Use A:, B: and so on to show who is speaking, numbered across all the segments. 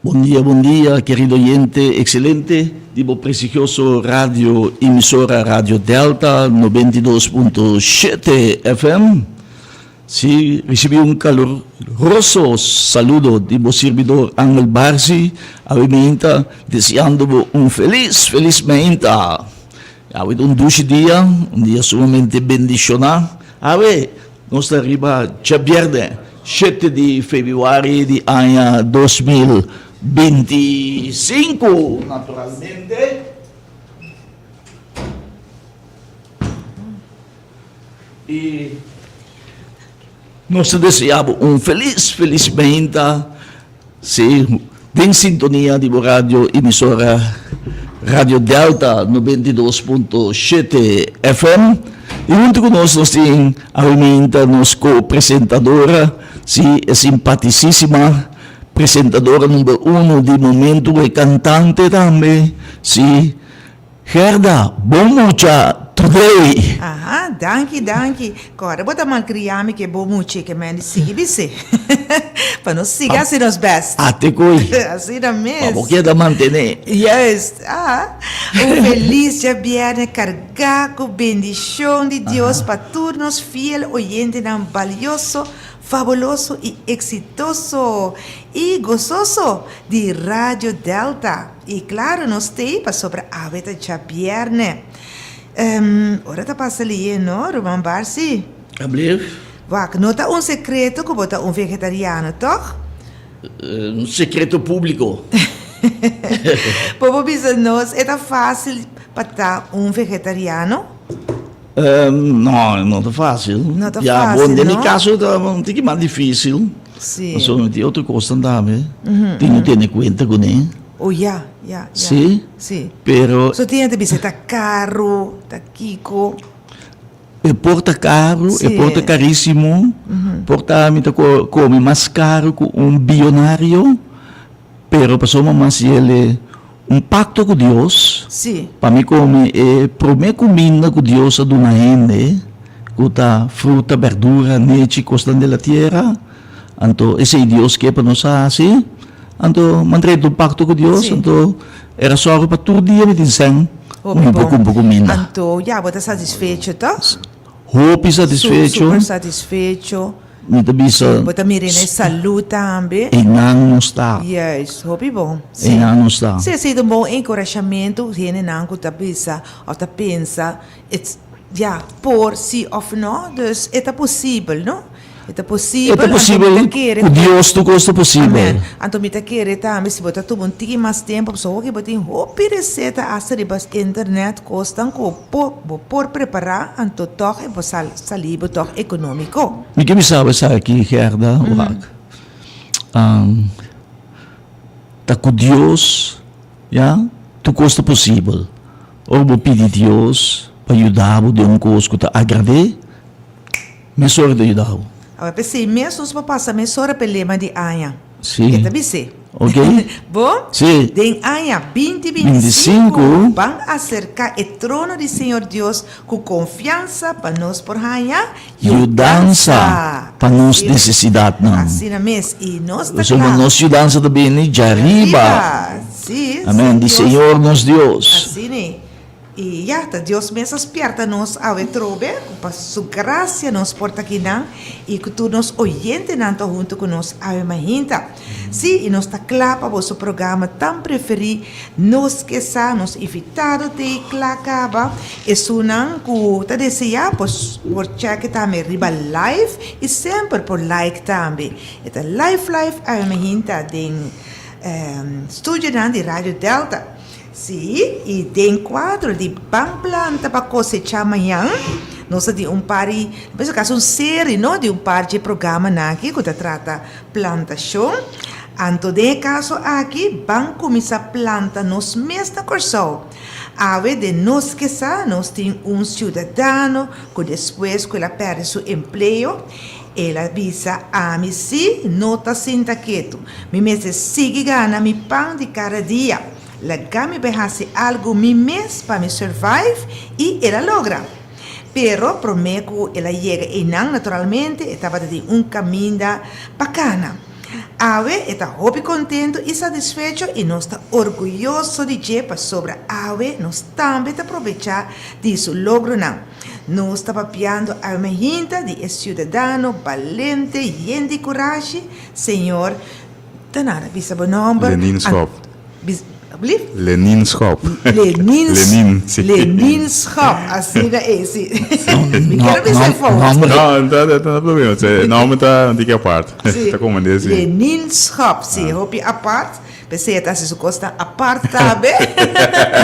A: Bon dia, bon dia, kerido oyente excelente di bo prestigioso radio emisora Radio Delta 92.7 FM. Si, ricibi un caluroso saludo di bo sirbidor Angel Barzi, awe meinta deseando bo un feliz, feliz meinta. Awe ta un dushi dia, un dia sumamente bendiciona. Awe nos ta riba djabierne, shete di febrüari di aña 2025, naturalmente. I nos ta desea bo un felis, felis meinta, si, den sintonia di bo radio emisora Radio Delta 92.7 FM. I huntu ku nos nos tin awe meinta nos ko-presentadora, si, e simpatisísima presentadora number uno di momento, e kantante tambe, si. Gerda, bon mucha today.
B: Aha, danki, danki. Kòrda bo ta malkriá mi ke bo mucha ke men di sigui bis'é. Pa nos sigui hasi nos bèst.
A: Ate koe.
B: Asina mes.
A: Pa bo keda mantené.
B: Juist, aha. Un felis djabièrnè kargá ku bendishon di Dios pa tur nos fiel oyentenan balioso, fabuloso i eksitoso i gososo di Radio Delta. I klaro nos t'ei pasobra awe ta djabièrnè. Ehm, ora ta pasa lié, no, ruman Barsi?
A: Ablief.
B: Wak, no ta un sekreto ku bo ta un vegetariano, tòg?
A: Un sekreto públiko.
B: Bo por bisa nos e ta fásil pa ta un vegetariano?
A: Ehm, no, no ta fásil.
B: No ta fásil,
A: no? Den mi kaso ta un tiki mas difísil.
B: Sí.
A: Pasobra mi tin otro kosnan tambe. Tin ku tene kuenta kuné.
B: Oh ya, ya, ya.
A: Sí.
B: Sí.
A: Pero.
B: So tin hende bisa ta karu, ta kiko.
A: E por ta karu, e por ta karísimo. Por ta mi ta kome mas karu ku un bionario. Pero pasobra mas yele un pakto ku Dios.
B: Sí.
A: Pa mi kome e promé kuminda ku Dios a duna hende, ku ta fruta, berdura, nechi, kosnan di la tiera. Anto esei Dios ke pa nos hasi. Anto mi a drenta un pakto ku Dios, anto era sòru pa tur dia mi tin sèn ku mi por kumpra kuminda.
B: Anto ya bo ta satisfecho tòg?
A: Hopi satisfecho.
B: Super satisfecho.
A: Mi ta bisa.
B: Bo ta mira na e salú tambe.
A: Einan nos ta.
B: Juist, hopi bon.
A: Einan nos ta.
B: Sí, esei ta un bon enkurashamentu hendenan ku ta bisa òf ta pensa, it's, ya, por si òf no, dus e ta posibel, no? E ta posibel,
A: E ta posibel,
B: anto mi ta kere
A: ku Dios tur kos ta posibel.
B: Amen. Anto mi ta kere tambe si bo ta tuma un tiki mas tempu, pasobra hopi bo tin hopi reseta asta riba internet, kosnan ku bo bo por prepará, anto tòg e por sal sali bo tòg ekonómiko.
A: Mi ke bisa bo esaki, Gerda, wak. Ta ku Dios, ya, tur kos ta posibel. Ora bo pidi Dios pa yuda bo den un kos ku ta agrad'é, Mesora ta yuda bo.
B: Awe p'esei mes nos por pasa mesora p'e lema di aña.
A: Sí.
B: E ta bis'é.
A: Ok.
B: Bo?
A: Sí.
B: Den aña 2025, ban aserká e trono di Señor Dios ku konfiansa pa nos por haña
A: yudansa pa nos nesesidatnan.
B: Asina mes. I nos ta kla.
A: Pasobra nos yudansa ta bini djariba.
B: Sí.
A: Amèn. Di Señor nos Dios.
B: Asina. I ya, ta Dios mes a spièrta nos awe trobe ku pa su grasia nos por ta kinan i ku tur nos oyentenan ta huntu ku nos awe mainta. Sí, i nos ta kla pa boso programa tan preferí Nos Ke Sa. Nos invitado t'ei kla kaba. Esunnan ku ta deseá por por chèk'e tambe riba live i semper por like tambe. E ta live live awe mainta den studionan di Radio Delta. Sí, i den kuadro di Ban Planta pa Kosechá Mañan, nos ta tin un par di, mi pensa kasi un seri, no, di un par dje programanan aki ku ta trata plantashon. Anto den e kaso aki, ban kuminsá planta nos mes na Kòrsou. Awe den Nos Ke Sa nos tin un siudadano ku despues ku el a pèrdè su empleo, el a bisa, Ami sí no ta sinta ketu. Mi mester sigui gana mi pan di kada dia. Laga mi bai hasi algu mi mes pa mi survive i el a logra. Pero promé ku el a yega einan naturalmente e tabata tin un kaminda pa kana. Awe e ta hopi kontentu i satisfecho i nos ta orguyoso di dje pasobra awe nos tambe ta probechá di su logronan. Nos ta papiando awe mainta di e siudadano balente yen di kurashi, señor Ta nada bisa bo nomber.
C: Lenin Schop.
B: Blief?
C: Lenin Schop.
B: Lenin.
C: Lenin, si.
B: Lenin Schop, asina e, si. Mi kier a bisa e fout.
C: No, no ta no problema. E nomber ta un tiki apart.
B: Si.
C: Ta como di si.
B: Lenin Schop, si. Hopi apart. P'esei e ta hasi su kosnan apart tambe.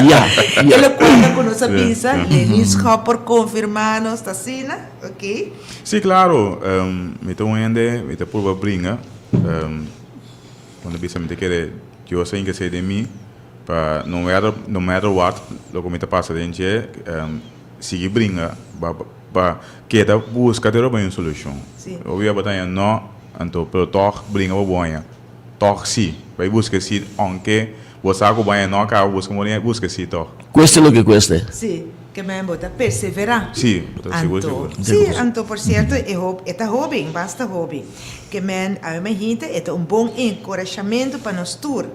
A: Ya, ya.
B: E lo cuenta cu nos a bisa. Lenin Schop por confirma nos ta asina, ok.
C: Si, claro. Mi ta un hende, mi ta purba bringa. Cuando bisa mi ta kere Dios a ingresa den mi pa no matter no matter what loke mi ta pasa den dje sigui bringa pa pa keda busca te loke un solucion. Hopi bia bo ta haña no anto pero tog bringa pa bo haña tog si bai busca si aunke bo sa cu bo haña no caba busca bo busca si tog.
A: Cueste loke cueste.
B: Ke men bo ta perseverá.
C: Sí, bo ta sigur
B: Anto,
C: sigur.
B: sí, anto por sierto e hob e ta hóben, basta hóben. Ke men awe mainta e ta un bon enkorashamentu pa nos tur.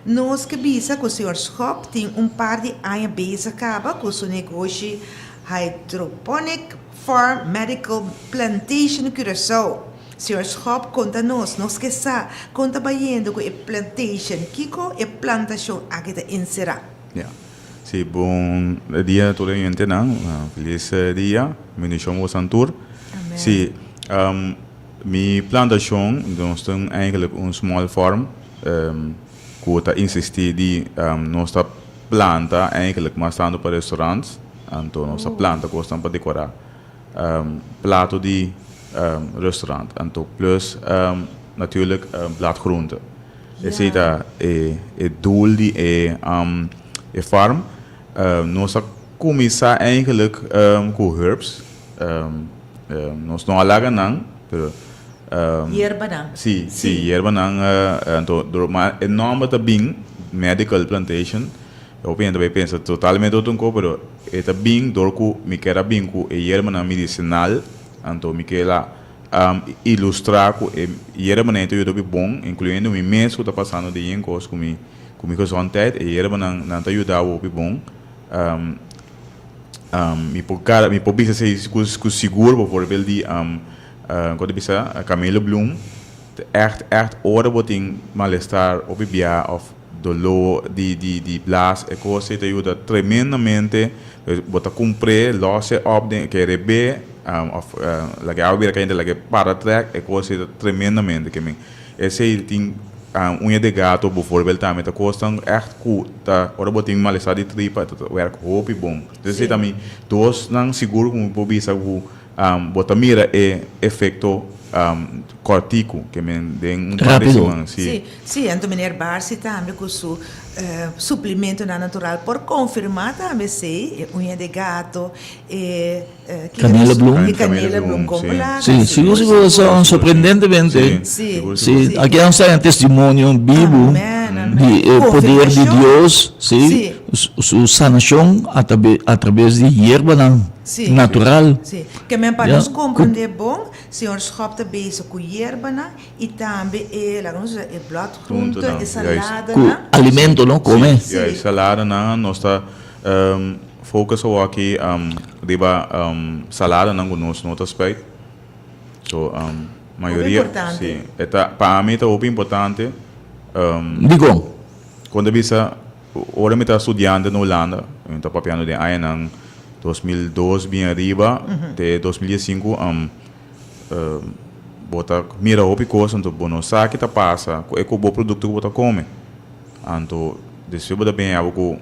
B: Nos ke bisa ku señor Schop tin un par di aña bezig kaba ku su negoshi Hydroponic Farm Medical Plantation Curaçao. Señor Schop konta nos, nos ke sa kon ta bayendo ku e plantation, kiko e plantashon aki ta enserá?
C: Ya. Sí, bon dia tur e hentenan. Felis dia. Bendishon bosan tur.
B: Amen.
C: Sí, mi plantashon, nos tin eigenlijk un small farm ku ta insistí di nos ta planta eigenlijk mas tantu pa restaurants, anto nos ta planta kosnan pa dekorá plato di restaurant, anto plus natuurlijk bladgroente. Esei ta e e doel di e e farm. Nos a kuminsá eigenlijk ku herbs. Nos no a laga nan, pero
B: Yerbanan.
C: Sí, sí, yerbanan. Anto dor ma e nòmber ta bin Medical Plantation. Hopi hende ta bay pensa totalmente otro un kos, pero e ta bin dor ku mi kier a bin ku e yerbanan medisinal. Anto mi kier a Ilustrá ku e yerbanan ei ta yuda hopi bon, inkluyendo mi mes ku ta pasando den yen kos ku mi ku mi gezondheid, e yerbanan nan ta yuda bo hopi bon. Mi por gara mi por bisa esei ku ku sigur bovorbel di kon ta bisa kamelobloem ta ègt ègt ora bo tin malestar hopi bia òf doló di di di blas e kos ei ta yuda tremendamente. Bo ta kumpr'é, lòs e òp den ke rebé òf laga e awa bira kayente laga e para trèk e kos ei ta tremendamente ke men. Esei tin uña de gato bovorbel tambe ta kosnan ègt ku ta ora bo tin malestar di tripa ta wèrk hopi bon. Esei ta mi dosnan sigur ku mi por bisa ku Bo ta mira e efecto cortico ke men den un par di siman.
B: Sí, sí, sí, anto meneer Barsi tambe cu su suplementonan natural por confirma tambe esey, e uña de gato, e
A: Canela bloem.
B: E canela bloem con placa.
A: Sí, sigur sigur son sorprendentemente.
B: Sí,
A: sí, aki nos ta haña testimonio bibu di e poder di Dios, sí, su sanacion a traves di yerbanan. Natural.
B: Sí. Ke men pa nos komprendé bon, señor Schop ta bezig ku yerbanan i tambe e, laga nos bisa, e bladgroente, e saladanan.
A: Ku alimento, no? Kome.
C: Sí, e saladanan. Nos ta focus awor aki riba saladanan ku nos no ta spuit. So, mayoria.
B: Hopi importante.
C: Sí. E ta, pa ami ta hopi importante.
A: Dikon?
C: Kon ta bisa? Ora mi ta studiante na Hulanda, mi ta papiando den añanan 2002 bien ariba te 2015, bo ta mira hopi kos anto bo no sa ki ta pasa ku e ku bo produkto ku bo ta kome. Anto despues bo ta bin abo ku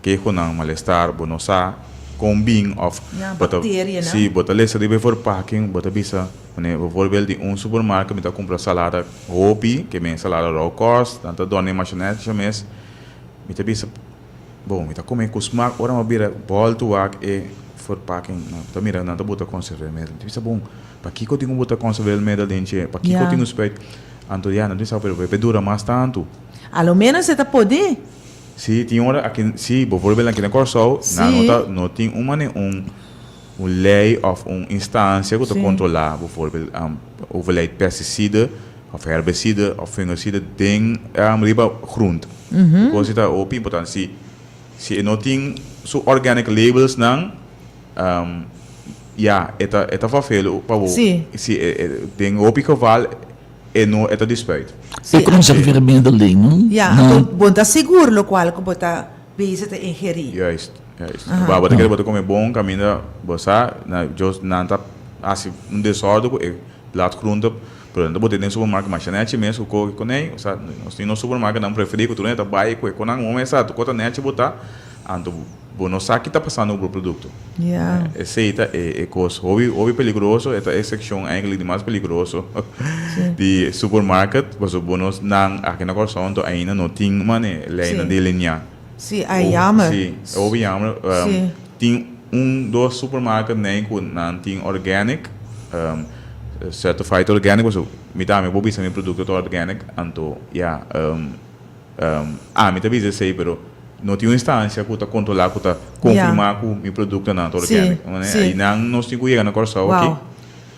C: kehonan, malestar, bo no sa kon bin òf bo ta si bo ta lesa riba e verpakking bo ta bisa manera bijvoorbeeld di un supermarket mi ta kumpra salada Hopi ke men salada rou kos, nan ta dòne mashonet mes. Mi ta bisa, bon, mi ta kome ku smak, ora mi a bira bòltu wak e verpakking, mi ta mira nan ta buta konserveermiddel. Mi ta bisa, bon, pakiko tin ku buta konserveermiddel den dje? Pakiko tin ku spuit? Anto ya, nan ta bisa, pero e dura mas tantu.
B: A lo ménos e ta podi.
C: Si, tin ora aki, si, bovorbel aki na Kòrsou, nan no ta, no tin un manera, un. Un lei òf un instansia ku ta kontrolá, bovorbel, hoeveelheid pestiside. Of herbicide of fungicide den riba grond. E cos ta hopi importante. Si si e no tin su organic labels nan ya e ta e ta verveel pa bo.
B: Si.
C: Si e den hopi geval e no e ta di spuit.
B: Si.
A: E conserveermiddel no?
B: Ya, anto bo ta sigur locual cu bo ta bezig ta ingerí.
C: Juist, juist. Bo ta kere bo ta come bon caminda bo sa na nan ta haci un desordo cu e Bladgroente, pero nan ta bota den supermarket masha nechi mes ku koki konei, osea nos tin nos supermarketnan preferí ku tur hende ta bai ku e konan un mesa tur kos ta nechi botá, anto bo no sa ki ta pasando ku bo produkto. Esei ta e kos hopi hopi peligroso, e ta e sekshon eigenlijk di mas peligroso di supermarket, pasobra bo no nan aki na Kòrsou anto ainda no tin mane leinan delineá.
B: Sí, ai jammer.
C: Sí, hopi jammer. Tin un dos supermarket nei ku nan tin organic, certified organic, pasobra mi tambe por bisa mi produkto ta organic, anto ya, ami ta bisa esei pero no tin un instansia ku ta kontrolá ku ta konfirmá ku mi produktonan ta organic. I nan nos tin ku yega na Kòrsou aki.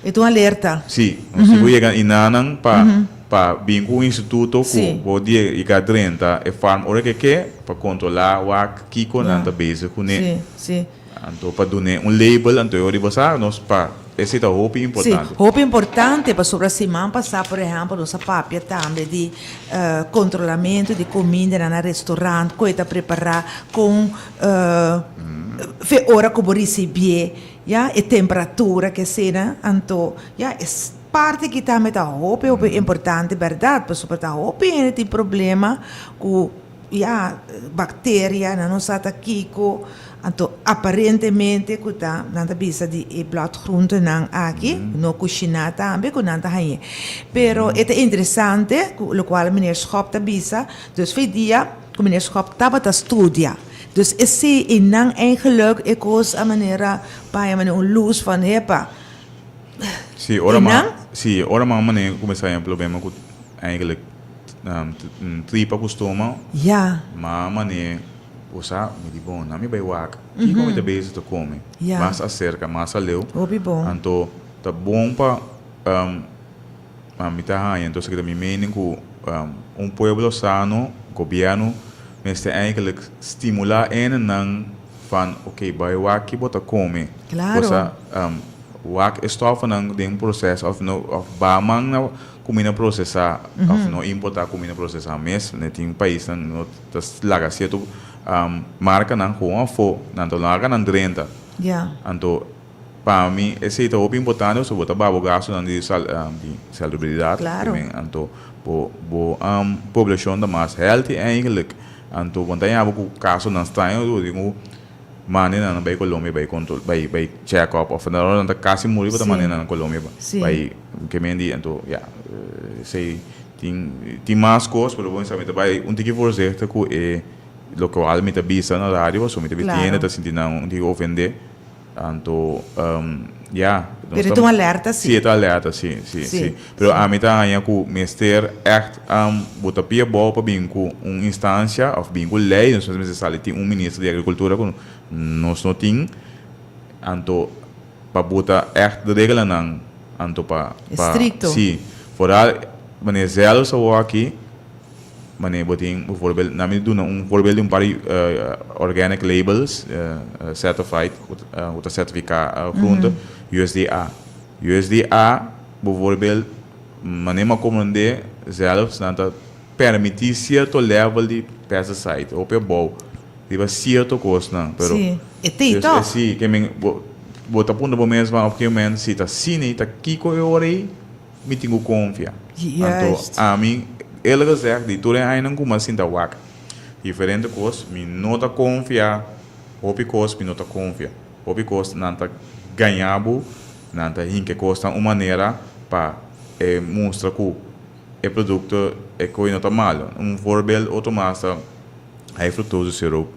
B: E ta un alerta.
C: Sí, nos tin ku yega inanan pa pa bin ku un instituto ku bo di yega drenta e farm ora ke ke pa kontrolá wak kiko nan ta bezig kuné. Anto pa dun'é un label anto e ora di bo sa nos pa esei ta hopi importante.
B: Sí, hopi importante pasobra siman pasá por ehèmpel nos a papia tambe di kontrolamentu di kumindanan na restorant ku e ta prepará kon fe ora ku bo risibié. Ya, e temperatura ke asina, anto ya e parti aki tambe ta hopi hopi importante bèrdat, pasobra ta hopi hende tin problema ku ya bakteria, nan no sa ta kiko, anto aparentemente ku ta nan ta bisa di e bladgroentenan aki no kushiná tambe ku nan ta hañ'é. Pero e ta interesante ku lokual meneer Schop ta bisa, dus fe dia ku meneer Schop tabata studia. Dus esei e nan eigenlijk e kos a manera paña manera un lus van hepa.
C: Sí, ora ma, sí, ora ma manera kuminsá haña problema ku eigenlijk tripa ku stoma.
B: Ya.
C: Ma manera bo sa mi di bon nan mi bai wak kiko mi ta bezig ta kome.
B: Ya.
C: Mas aserka, mas aleu.
B: Hopi bon.
C: Anto ta bon pa. Ma mi ta haña entonces kita mi mening ku un pueblo sano, gobierno mester eigenlijk stimula enenan van oké bai wak ki bo ta kome.
B: Claro.
C: Bo sa wak e stofenan den proces of no of ba man na kumina prosesa of no importa kumina prosesa mes. Ne tin paisnan no ta laga cierto markanan gewoon afo nan ta laga nan drenta.
B: Ya.
C: Anto Pa mi esei ta hopi importante pasobra bo ta baha bo gastunan di di salubridat.
B: Claro.
C: Anto bo bo poblacion ta mas healthy eigenlijk. Anto bo ta yaba ku kasonan straño bo tin ku manda nan bai Colombia bai control bai bai check up of ora nan ta kasi muri bo ta manda nan Colombia bai ke men di anto ya esei tin tin mas kos pero bo mester mi ta bai un tiki voorzichtig ku e lokual mi ta bisa na radio pasobra mi ta bisa tin hende ta sinti nan un tiki ofende. Anto, ya.
B: Pero e ta un alerta
C: si. Si, e ta alerta, si, si, si. Pero ami ta haña ku mester ègt bo ta pia bou pa bin ku un instansia òf bin ku lei, nos mester sali tin un minister di agrikultura ku nos no tin, anto pa bo ta ègt reglanan, anto pa, pa,
B: Estrikto.
C: si. Foral manera zelfs awor aki. Manera bo tin bijvoorbeeld, nan mi duna un voorbeeld di un par di organic labels certified ku ta sertifiká groente, USDA. USDA bijvoorbeeld manera mi a komprendé zelfs nan ta permití sierto level di pesticide, hopi abou riba sierto kosnan, pero
B: Sí, e t'ei tòg.
C: Sí, ke men bo bo ta puntra bo mes van op gegeven moment si ta asina ei ta kiko e ora ei? Mi tin ku konfia. Anto ami, eerlijk gezegd, di tur e añanan ku mi a sinta wak diferente kos, mi no ta konfia hopi kos, mi no ta konfia. Hopi kos nan ta gaña bo, nan ta hinka e kosnan un manera pa e mustra ku e produkto e koe no ta malo. Un voorbeeld otro mas ta high fructose syrup.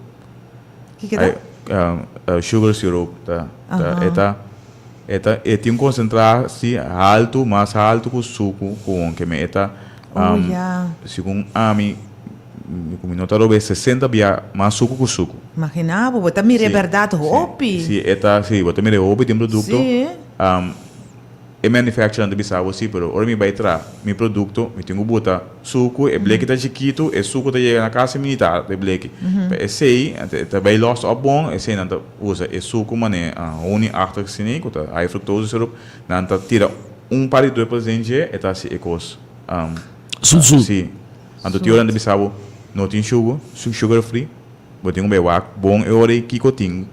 B: Kiko ta?
C: Sugar syrup ta, e ta. E ta e tin un konsentrasi haltu, mas haltu ku suku ku won keme. E ta
B: Oh ya.
C: segun ami, ku mi no ta roba e 60 bia mas suku ku suku.
B: Imagina bo, bo ta mira e
C: Si,
B: bèrdat
C: si,
B: hopi.
C: si e ta, si, bo ta mira e hopi den produkto.
B: Si.
C: E manufacturer ta bisa bo si, pero ora mi bai tra mi producto mi tin cu buta sucu, e bleki ta chikitu, e sucu ta yega na casi mitad e bleki. Pa esey e ta bai los op bon, esey nan ta usa e sucu mane honingachtig asina cu ta high fructose syrup, nan ta tira un par di druppels den dje e ta haci e cos si. Anto tin ora nan ta bisa bo no tin sugar, sugar free, bo tin cu bai wak bon e ora ey kico tin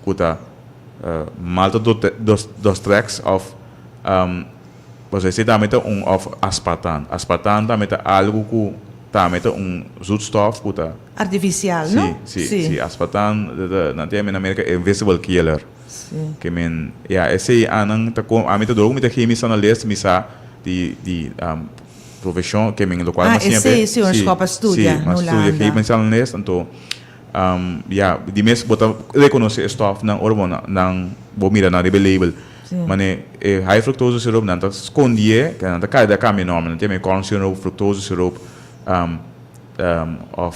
C: cu ta. Maltodextrex of pasobra esei tambe ta un of aspartaan. Aspartaan tambe ta algu ku tambe ta un zoetstof ku ta.
B: Artifisial, no?
C: Si, si, si. Aspartaan nan ta yama na Merka invisible killer.
B: Si.
C: Ke men, ya, esei anan ta kon, ami ta dor ku mi ta chemisch analist mi sa di di profeshon ke men lokual mi siña.
B: Ah, esei si un skòp a studia
C: na Hulanda. Si, mi a studia chemisch analist anto. Ya, di mes bo ta reconoce e stofnan ora bo nan bo mira nan riba e label. Mane e high fructose syrup nan ta scondi'e, ke nan ta kada cambia nomber, nan ta yama e corn syrup, fructose syrup, of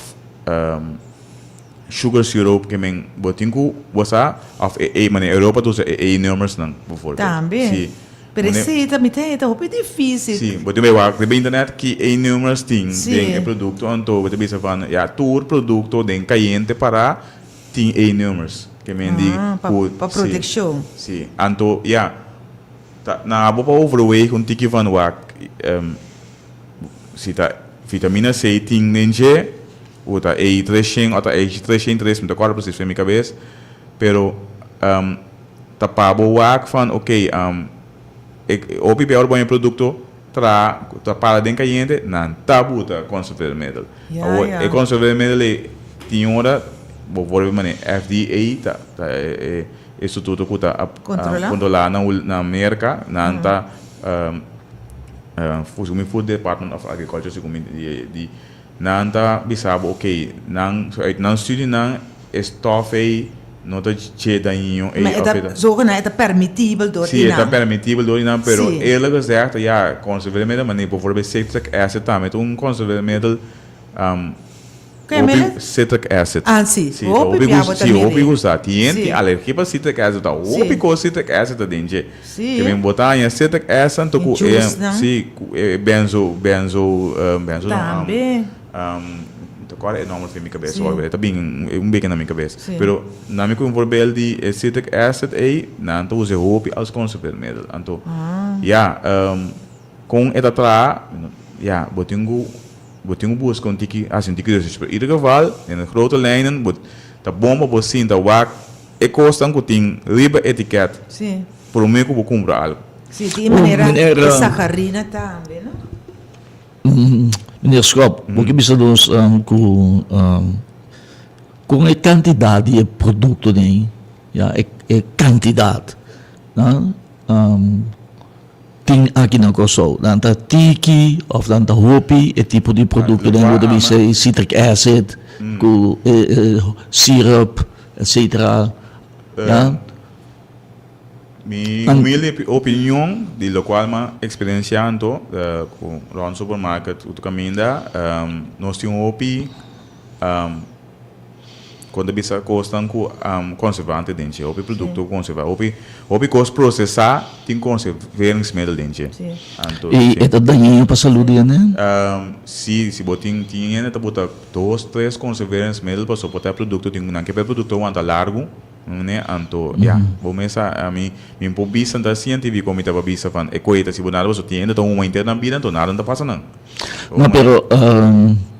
C: sugar syrup, ke men bo tin ku bo sa of e A, mane Europa ta usa e A nummersnan bijvoorbeeld.
B: Tambe.
C: Si.
B: Pero esei ta mi ta heta hopi difícil.
C: Sí, bo tin bai wak riba internet ki E-nummers tin den e produkto, anto bo ta bisa van ya tur produkto den kayente pará tin E-nummers. Ke men di ku
B: Pa protekshon.
C: Sí, anto ya ta na abo pa overweeg un tiki van wak si ta vitamina C tin den dje ku ta E treshen o ta E treshen tres mi ta kòrda presis fen mi kabes pero. Ta pa bo wak van ok e hopi bia ora bo haña produkto tra ku ta para den kayente nan ta buta conserveermiddel. Awor e conserveermiddel ei tin ora bo por wak manera FDA ta ta e instituto ku ta kontrola na Merka nan ta segun mi food department of agriculture segun mi di Nan ta bisa bo ok, nan uit nan studienan e stof ei no ta dje dañino ei
B: Maar e
C: of
B: ta
C: e ta.
B: zogenaamd e ta permitibel door
C: Sí,
B: di
C: e ta
B: nan.
C: permitibel door di nan, pero
B: Sí.
C: eerlijk gezegd, ja, conserveermiddel, maar bijvoorbeeld citric acid tambe ta un conserveermiddel,
B: Ke
C: hopi
B: middel?
C: citric acid.
B: Ah, sí.
C: Sí,
B: Hopi
C: hopi
B: bia
C: gusta,
B: bo ta
C: sí, hopi
B: mira.
C: gusta. Tin hende
B: Sí.
C: tin alergia pa citric acid, ta
B: Sí.
C: hopi cos citric acid ta den dje.
B: Sí.
C: Ke men bo ta haña citric acid anto
B: E
C: ku e,
B: juicenan.
C: sí, ku e benzo, benzo, benzo no,
B: Tambe.
C: ta kòrda e nòmber for mi kabes
B: Sí.
C: awor, pero e ta bin un beke na mi kabes.
B: Sí.
C: Pero nan mi ku un voorbeeld di e citric acid ei, nan ta usa e hopi als conserveermiddel. Anto,
B: Ah.
C: ya, kon e ta traha, ya, bo tin ku, bo tin ku buska un tiki, hasi un tiki research. Pero ieder geval, in grote lijnen, bo ta bon pa bo sinta wak E kosnan ku tin riba etiket
B: Sí.
C: promé ku bo kumpra algu.
B: Sí, tin manera
A: Meneer,
B: e sacarina tambe, no?
A: Meneer Schop, bo ke bisa nos ku kon e kantidat di e produktonan, ya, e kantidat, nan. Tin aki na Kòrsou. Nan ta tiki òf nan ta hopi e tipo di produktonan ku ta bisa e citric acid ku e syrup etcetera ya.
C: Mi humilde opinion di lokual m'a eksperensiá anto ku rònt supermarket ku tur kaminda nos tin hopi. Kon ta bisa kosnan ku konservante den dje, hopi produkto ku konserva, hopi hopi kos prosesá tin konserveringsmiddel den dje. Anto
A: I e ta dañino pa salú di hende?
C: Si, si bo tin tin hende ta bota dos, tres konserveringsmiddel pasobra por ta e produkto tin nan ke pa e produkto wanta largu, ne, anto ya, bo mes sa ami mi por bisa ta sientifiko mi ta por bisa van e koe ta si bo nada pasobra tin hende ta huma henter nan bida anto nada no ta pasa nan.
A: No, pero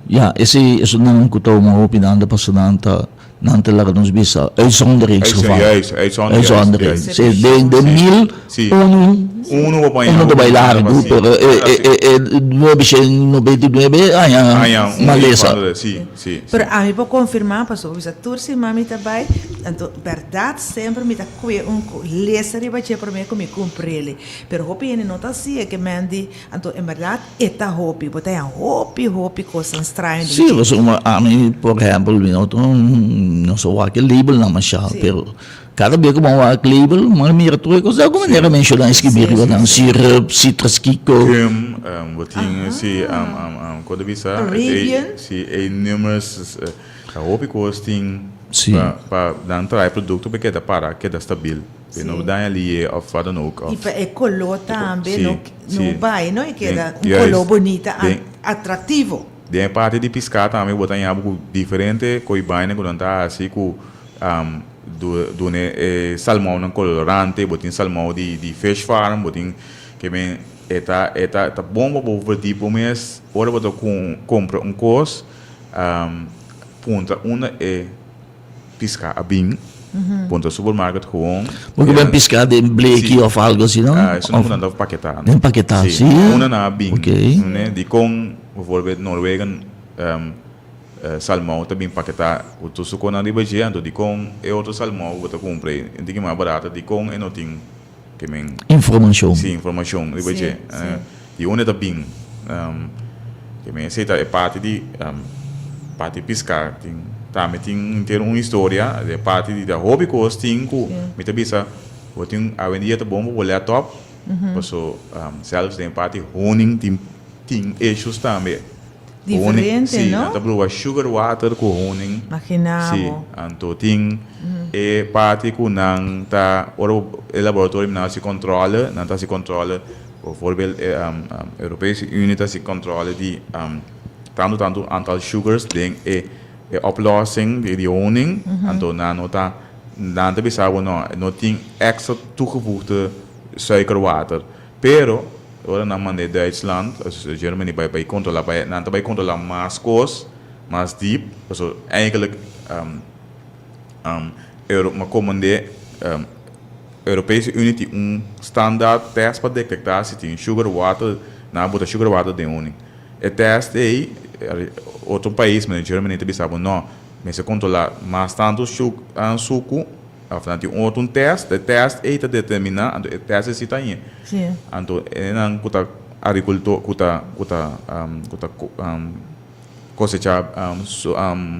A: ya, esei esunnan ku ta huma hopi nan ta pasa nan ta nan ta laga nos bisa uitzonderingsgeval.
C: Juist, uitzondering,
A: Uitzondering.
C: juist.
A: Si, den den mil
C: Si.
A: unu
C: Unu bo paña
A: unu ta bai largu,
C: si.
A: pero e e e e nuebeshen nobenta i nuebe aña
C: Aña un
A: malesa.
C: Si, si, si.
B: Pero ami por konfirmá pasobra bisa tur siman mi ta bai, anto bèrdat semper mi ta kue un lesa riba dje promé ku mi kumpr'el. Pero hopi hende no ta hasié ke men di Anto en berdad e ta hopi, bo ta haña hopi hopi kosnan straño den
A: Sí,
B: dje.
A: pasobra ami por ehempel mi no ta no sa wak e labelnan masha, pero kada bia ku bo a wak label bo a mira tur e kos di algun manera menshoná eskibí riba nan, syrup, citrus kiko.
C: Gum, bo tin si kon ta bisa
B: Arabian.
C: si e numerous hopi kos tin.
A: Sí.
C: Pa pa nan traha e produkto pa e keda para, keda stabil. Pa e no daña liye òf wat dan ook.
B: I pa e koló tambe no no bai no, e keda un koló bunita, atraktivo.
C: Den e parti di piská tambe bo ta haña bo ku diferente koi baina ku nan ta hasi ku duna e salmounan kolorante, bo tin salmou di fish farm, bo tin ke men e ta e ta ta bon pa bo verdiep bo mes ora bo ta kumpra un kos puntra unda e piská a bin, puntra supermarket gewoon.
A: Bo ke ben piská den bleki òf algu asina?
C: Esun ku nan ta paketá.
A: Den paketá, si.
C: Unda nan a bin, dikon bijvoorbeeld Noorwegen salmou ta bin paketá ku tur su konan riba dje, anto dikon e otro salmou ku bo ta kumpra ei un tiki mas barata, dikon e no tin ke men.
A: Informashon.
C: Si, informashon riba dje. Di unda ta bin. Ke men esei ta e parti di parti piská tin tambe tin henter un historia e parti di ta hopi kos tin ku mi ta bisa bo tin awendia ta bon pa bo lèt op paso sèlfs den e parti honing tin tin issues tambe.
B: Diferente,
C: sí,
B: no?
C: Nan ta bruha sugar water ku honing.
B: Magina bo.
C: Sí, anto tin e parti ku nan ta, ora e laboratorio nan hasi controle, nan ta hasi controle, bijvoorbeeld e Europese Unie ta hasi controle di tantu tantu aantal sugars den e oplossing di honing, anto nan no ta, nan ta bisa bo no, no tin extra toegevoegde suikerwater. Pero, ora nan mand'é Duitsland, Germany, bai bai controla, bai, nan ta bai controla mas cos, mas diep, pasobra eigenlijk Euro, ma comand'é Europese Unie tin un standaard test pa detecta si tin sugar water, nan a bota sugar water den uni. E test ei, otro pais, manera Germany, ta bisa bo no, mester controla mas tanto sucu, Of nan tin un otro un test, e test ei ta determina, anto e test ei si ta añe.
B: Sí.
C: Anto e nan ku ta agrikultor, ku ta ku ta ku ta kosechá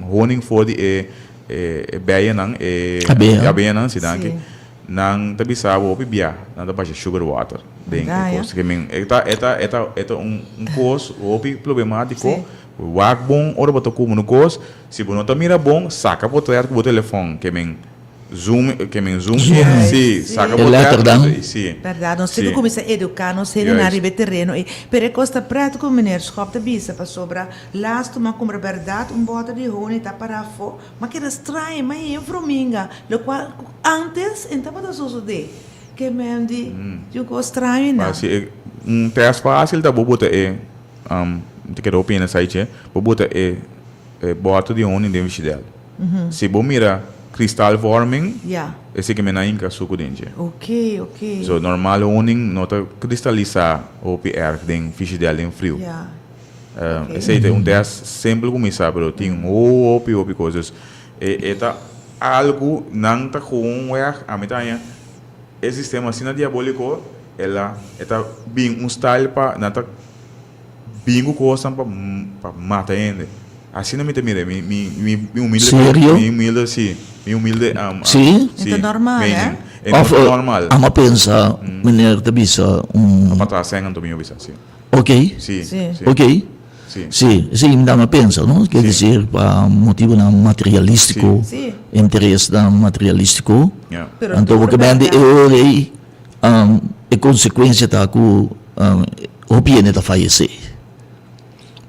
C: honing for di e e bijennan, e
A: Abeha.
C: abehanan, si danki.
B: Sí.
C: Nan ta bisa bo hopi bia, nan ta basha sugar water den e
B: Manda,
C: kos. Ke men e ta e ta e ta e ta un un kos hopi problemátiko.
B: Sí.
C: Wak bon ora bo ta kume un kos. Si bo no ta mira bon, saka potret ku bo telefòn, ke men zoom, ke men zoom in, si, saka
A: E
C: potret,
A: letternan.
C: si.
B: Berdad, nos tin ku kuminsá eduká nos hendenan riba e tereno ei. Pero e kos ta prèt ku meneer Schop ta bisa, pasobra lastu m'a kumpra bèrdat un bòter di honing ta pará afó, m'a keda straña, m'a hei un fruminga, lokual ku ántes e no tabata sosodé. Ke men di, tin un kos straño einan.
C: Si e un tèst fásil ta bo bota e, mi ta kere opina esei che, bo bota e. E bòter di honing den vishidèl. Si bo mira kristalvorming, esei ke men a hinka suku den dje. So normal honing no ta kristalisá hopi erg den vishidèl den friu. Esei ta un tèst simpel ku mi sa pero tin hopi hopi kos. Dus e ta algu nan ta gewoonweg ami ta haña e sistema asina diabóliko el a e ta bin un style pa nan ta Bin ku kosnan pa pa mata hende. Asina mi ta mira mi mi mi mi humilde
A: Serio?
C: mi humilde si mi humilde
A: Si?
B: E ta normal
C: mening.
B: eh?
C: E no
A: Of
C: ta normal.
A: amo a pensa meneer ta bisa un.
C: A patras sèn anto mi a bisa si.
A: Ok.
C: Si
B: Si.
C: si.
A: Ok.
C: Si.
A: Si, esei mi dam a pensa no, ker
C: Si.
A: desir pa motibonan materialístiko,
B: Si.
A: interesnan materialístiko.
C: Ya.
B: Pero
A: Anto
B: tur
A: bo ke bende e
B: bèrdat.
A: ora ei E konsekuensia ta ku hopi hende ta fayesé.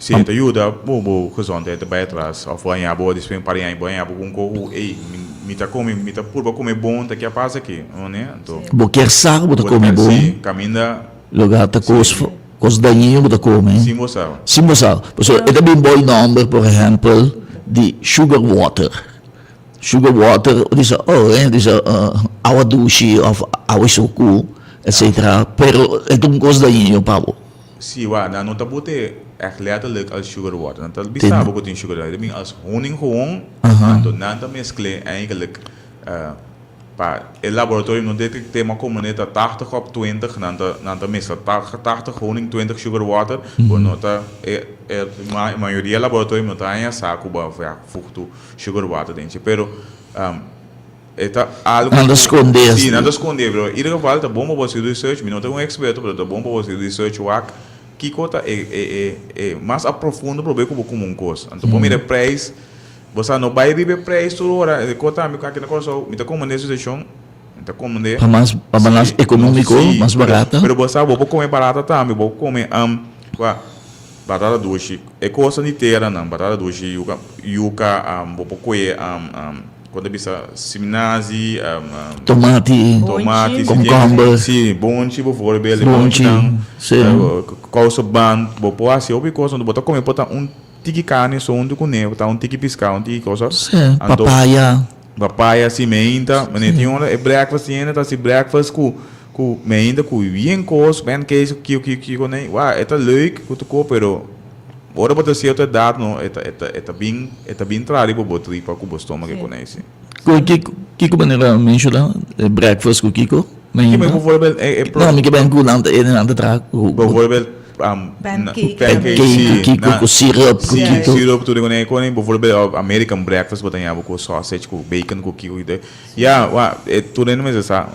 C: Si e ta yuda bo bo gezondheid ta bai atras of bo haña bo despues un par di aña bo haña bo ku un koho ey mi ta kome mi ta purba kome bon ta ke a pasa aki no ne anto.
A: Bo kier sa ku bo ta kome bon.
C: Si kaminda.
A: Loga ta kos kos dañino bo ta kome.
C: Sin bo sa.
A: Sin bo sa pasobra e ta bin bo e nòmber por ehèmpel di sugar water. Sugar water, bo bisa oh e bisa awa dushi of awa suku etcetera pero e ta un kos dañino pa bo.
C: Si wak, nan no ta bot'e echt letterlijk als sugar water, nan ta bisa bo ku tin sugar water, e ta bin als honing gewoon, anto nan ta meskl'e eigenlijk pa e laboratorio no detekt'e ma komo ne ta tachtig op twintig, nan ta nan ta meskla tachtig honing twintig sugar water, bo no ta e e mayoria laboratorio no ta haña sa ku bo a voeg toe. Sugar water den dje, pero e ta algo
A: Nan ta skonde.
C: Si, nan ta skonde, pero in ieder geval ta bon pa bo hasi research, mi no ta un experto, pero ta bon pa bo hasi research wak kiko ta e e e e mas a profundo probe ku bo kume un kos. Anto bo mira e prijs. Bo sa no bai riba e prijs tur ora, e kos tambe ku aki na Kòrsou, mi ta komprendé e situashon, mi ta komprendé.
A: Pa mas, pa mas ekonómiko, mas barata.
C: Pero bo sa bo por kome barata tambe, bo por kome kua, batata dushi, e kosnan di teranan, batata dushi, yuka, yuka, bo por kohe kon ta bisa, siminazi,
A: Tomati,
C: tomati,
A: komkomber.
C: Si, bonchi bijvoorbeeld, e bonchinan, kousenband, bo por hasi hopi kos, bo ta kome por ta un. Tiki carne so hunto cu ne, ta un tiki pisca, un tiki cosa.
A: Sí, papaya.
C: Papaya, si, meinta. Mane tin ora e breakfast tin hende ta haci breakfast cu, cu meinta cu bien cos, pancakes cu kiko, kiko, kiko ne. Wao, e ta leuk cu tur cos, pero ora bo ta cierto edad no, e ta, e ta, e ta bin, e ta bin traha riba bo tripa cu bo stomago cu ne, si.
A: Cu kiko, kiko manera menciona e breakfast cu kiko?
C: Meinta. Kiko bijvoorbeeld e, e.
A: No, mi ke ben cu nan ta, nan ta traha cu.
C: Bijvoorbeeld.
B: Pancake.
C: Pancake,
A: si. Kiko ku syrup, ku kiko.
C: Syrup tur e kone, bijvoorbeeld American breakfast bo ta yama ku sausage, ku bacon, ku kiko kiko. Ya, wa, e tur hende mester sa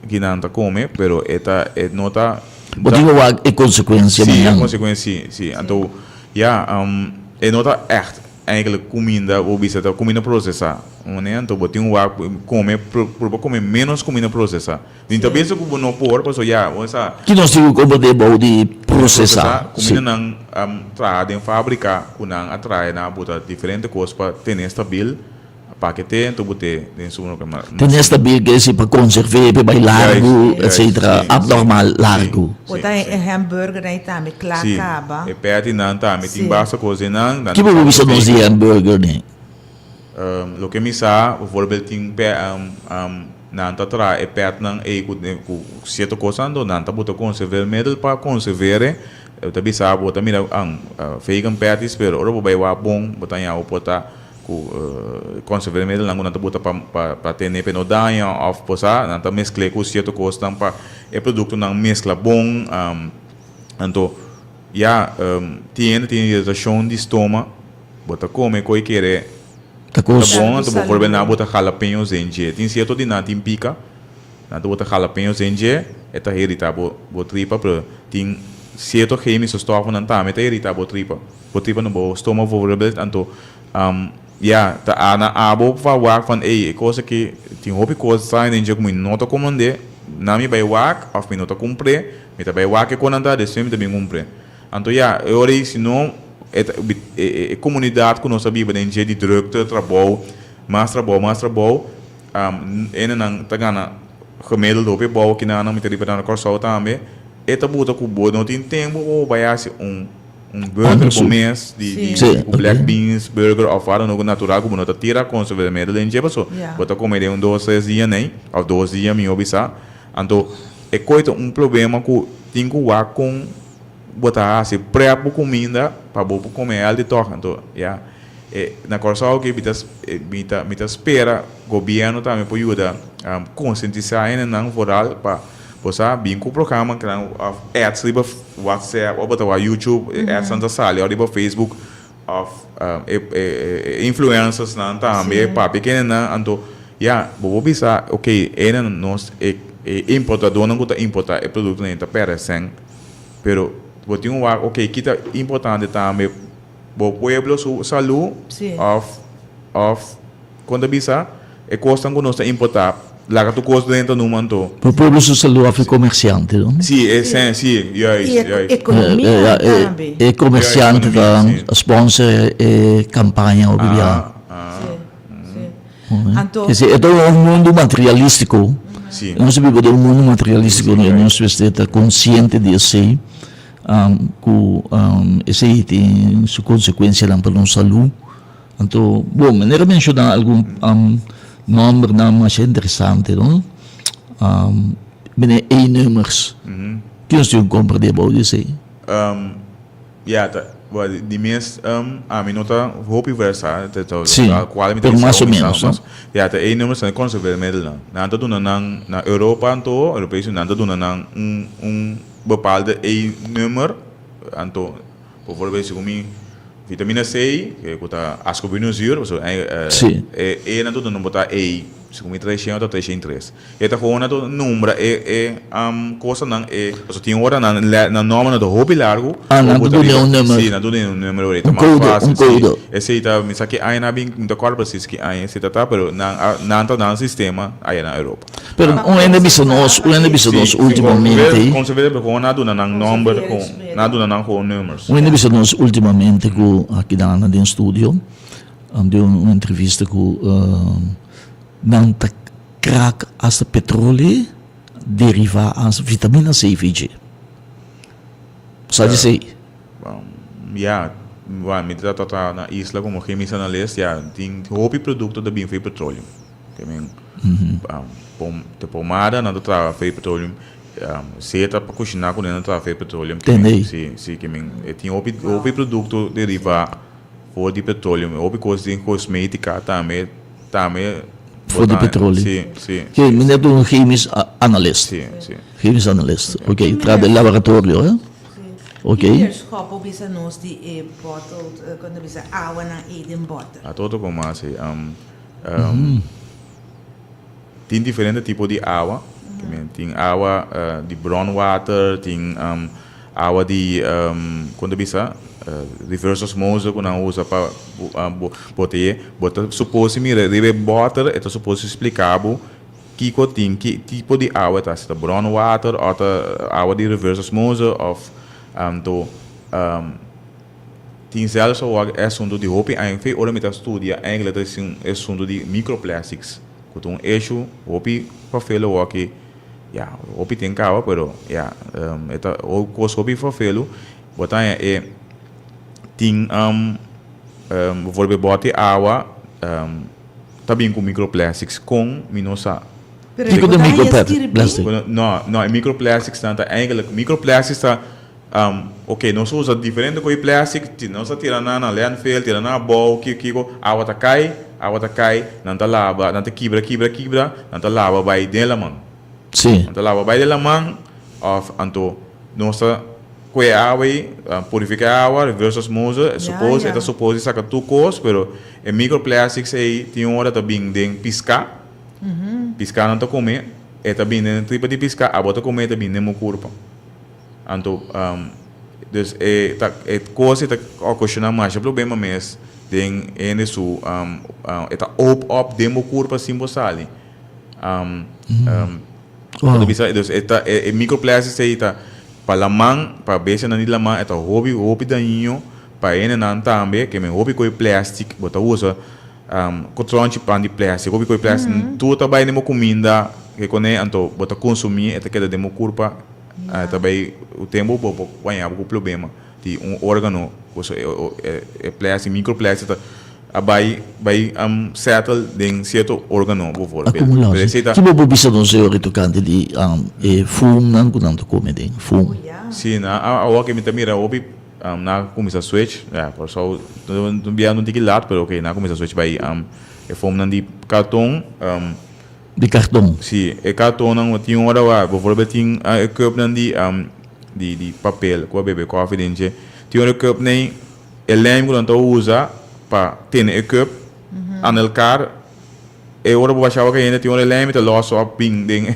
C: ki nan ta kome, pero e ta, e no ta.
A: Bo tin ku wak e konsekuensia mañan.
C: Si, e konsekuensia, si, si. Anto, ya, e no ta ègt. Eigenlijk kuminda bo bisa ta kuminda prosesá. Mane anto bo tin wak kome purba kome ménos kuminda prosesá. Mi ta bisa ku bo no por pasobra ya bo sa.
A: Ki nos tin ku komprendé bou di prosesá?
C: Kumindanan traha den fábrika ku nan a traha nan a buta diferente kos pa tene stabil. Pakete anto bo te den supermerkado.
A: Tene stabil ke si pa konserv'é pa e bai largu etsetera abnormal largu.
B: Bo ta e hamburgernan ei tambe kla kaba.
C: Si, e pattynan tambe tin basta kos den nan.
A: Ki bo por bisa nos di hamburger ne?
C: Loke mi sa, bijvoorbeeld tin nan ta traha e patnan ei ku sierto kosnan anto nan ta buta konserveermiddel pa konserveer e. Ta bisa bo ta mira vegan patties pero ora bo bai wak bon bo ta haña bo por ta Ku konserveermiddelnan ku nan ta buta pa pa tene pa e no daña òf posá, nan ta meskl'é ku sierto kosnan pa e produktonan meskla bon. Anto ya tin hende tin iritashon di stoma, bo ta kome ku e kere
A: Ta
C: ta bon, anto bo por bena bo ta jalapeños den dje. Tin sierto di nan tin pika. Nan ta bota jalapeños den dje, e ta irita bo bo tripa, pero tin cierto chemische stoffennan tambe ta irita bo tripa. Bo tripa no bo stoma bijvoorbeeld, anto ya, ta a na abo pa wak van ey, e cos aki tin hopi cos straño den dje cu mi no ta comprende, nan mi bay wak of mi no ta cumpr'e, mi ta bay wak e con nan ta, despues mi ta bin cumpr'e. Anto ya, e ora ey si no e ta e comunidad cu nos ta biba den dje di drukte, trabou, mas trabou, mas trabou, Hendenan ta gana gemiddeld hopi abou kinanan, mi ta riba na Kòrsou tambe, e ta buta ku bo no tin tempu pa bo bai hasi un un burger bo mes di di ku black beans burger òf wak dan natural ku bo no ta tira konserveermiddel den dje paso bo ta kome den un dos tres dia nei òf dos dia mihó bisa. Anto e koi ta un problema ku tin ku wak kon bo ta hasi prep bo kuminda pa bo por kome healthy tòg. Anto ya. E na Kòrsou ke mi ta mi ta mi ta spera gobièrnu tambe por yuda konsientisá hendenan vooral pa bo sa bin ku programa nan òf ads riba WhatsApp òf bo ta wak YouTube e adsnan ta sali òf riba Facebook òf e e influencersnan tambe papia ku hendenan anto ya bo por bisa oke hendenan nos e e importadónan ku ta importá e produktonan ta pèrdè sèn pero bo tin un wak oke kita importante tambe. Bo pueblo su salú òf òf kon ta bisa e kosnan ku nos ta importá laga tur kos drenta numa anto.
A: Bo pueblo su salú òf e komersiante no?
C: Sí e sen sí juist
B: I e
C: juist.
B: ekonomia tambe.
A: E komersiante ta sponsor e kampaña hopi bia.
B: Sí sí anto.
A: E ta un mundu materialístiko. Nos ta biba den un mundu materialístiko i nos mester ta konsiente di esei. Ku esei tin su konsekuensianan pa nos salú. Anto, bon, manera menshoná algun nòmbernan masha interesante, no? Meneer E-nummers. Ki nos tin ku komprendé bou di esei?
C: Ya, ta, di mes ami no ta hopi versá,
A: Sí, pero mas o ménos, no?
C: Ya, ta E-nummers ta e konserveermiddelnan. Nan ta duna nan na Europa anto, Europees Unie, nan ta duna nan un un. Bepaalde E-nummer, anto bijvoorbeeld segun mi vitamina C, ku ta ascorbinozuur, pasobra e E nan tur no bo ta E. Segun mi 300 ta 303. E ta gewoon nan nombra e e kosanan e pasobra tin ora nan nan nòmbernan ta hopi largu.
A: Ah, nan ta duna un number.
C: Si, nan ta duna un number ora e ta
A: Un
C: mas
A: kode,
C: fásil.
A: un kode.
C: Si, esei ta mi sa ki aña nan a bin, mi ta kòrda presis ki aña esei ta ta, pero nan a nan ta nan sistema aya na Europa.
A: Pero un hende bisa nos, un hende bisa nos últimamente.
C: Conserveer, pero gewoon nan a duna nan nòmber, nan a duna nan gewoon numbers.
A: Un hende bisa nos últimamente ku aki nan den studio. Den un entrevista ku nan ta krak hasta petrole deriva as vitamina C VG. Sa di esei?
C: Ya, mi ta trata na isla komo chemist analist, ya, tin hopi produkto ta bin for di petroleo. Ke men te pomada nan ta traha for di petroleo, seta pa kushiná kuné nan ta traha for di petroleo.
A: Tende?
C: Si, si, ke men tin hopi hopi produkto deriva. For di petroleo, hopi kos den kosmetika tambe, tambe.
A: For di petroleo.
C: Si, si.
A: Ke mi net un chemisch analist.
C: Si, si.
A: Chemisch analist, oké. Traha den laboratorio, hè? Oké.
B: Ki weerschop bo bisa nos di e bottled, kon ta bisa, awanan ei den bòter?
C: A todo kon mas ei. Tin diferente tipo di awa. Tin awa di bronwater, tin awa di, kon ta bisa, reverse osmose ku nan usa pa boteye. Bo ta supos mira riba e bòter, e ta supos splika bo kiko tin, ki tipo di awa e ta. Si ta bronwater òf ta awa di reverse osmose òf anto. Tin zelfs awor e asunto di hopi aña, fe ora mi ta studia eigenlijk ta un asunto di microplastics, cu ta un issue hopi vervelu awor ki, ya, hopi tin caba pero ya, e ta cos hopi vervelu, bo ta haña e tin bijvoorbeeld bote awa ta bin cu microplastics, con mi no sa.
A: Kiko ta microplastics?
C: No, no, e microplastics nan ta eigenlijk, microplastics ta. Ok, nos a usa diferente ko'i plastic, nos a tira nan na landfill, tira nan abou, kiko kiko, awa ta kai, awa ta kai, nan ta laba, nan ta kibra kibra kibra, nan ta laba bai den laman.
A: Sí.
C: Nan ta laba bai den laman, òf anto nos ta kohe e awa ei, purifiká e awa, reverse osmose, suppose, e ta suppose di saka tur kos, pero e microplastics ei tin un ora ta bin den piská, piská nan ta kome, e ta bin den tripa di piská, abo ta kome e ta bin den bo kurpa. Anto, dus e ta e kos ei ta okashoná masha problema mes den hende su e ta oop op den bo kurpa sin bo sali. Bo ta bisa dus e ta e microplastics ei ta pa laman, pa bestianan di laman e ta hopi hopi dañino pa hendenan tambe ke men hopi koe plastic bo ta usa Kotronchi pan di plastic, hopi koe plastic, tur ta bai den bo kuminda ke kone, anto bo ta konsumí e ta keda den bo kurpa, e ta bai ku tempu bo por baña bo ku problema di un organo, pasobra e plastic, microplastic ta a bai bai settle den sierto organo bovorbel.
A: Akumulá,
C: Pero
A: si.
C: esei ta.
A: Ki bo por bisa nos e ora tokante di e fumnan ku nan ta kome den fum?
C: Si, na awor ke mi ta mira hopi. Nan a cuminsa switch, ya, Corsou un bia un tiki laat, pero ok, nan a cuminsa switch bay e foamnan di carton.
A: Di carton?
C: Si, e cartonnan tin un ora wa, bijvoorbeeld tin e cupnan di di papel cu a bebe coffee den dje, tin ora e cupnan e lijm cu nan ta usa pa tene e cup aan elkaar. E ora bo basha awa kayente tin ora e lemi ta los op bin den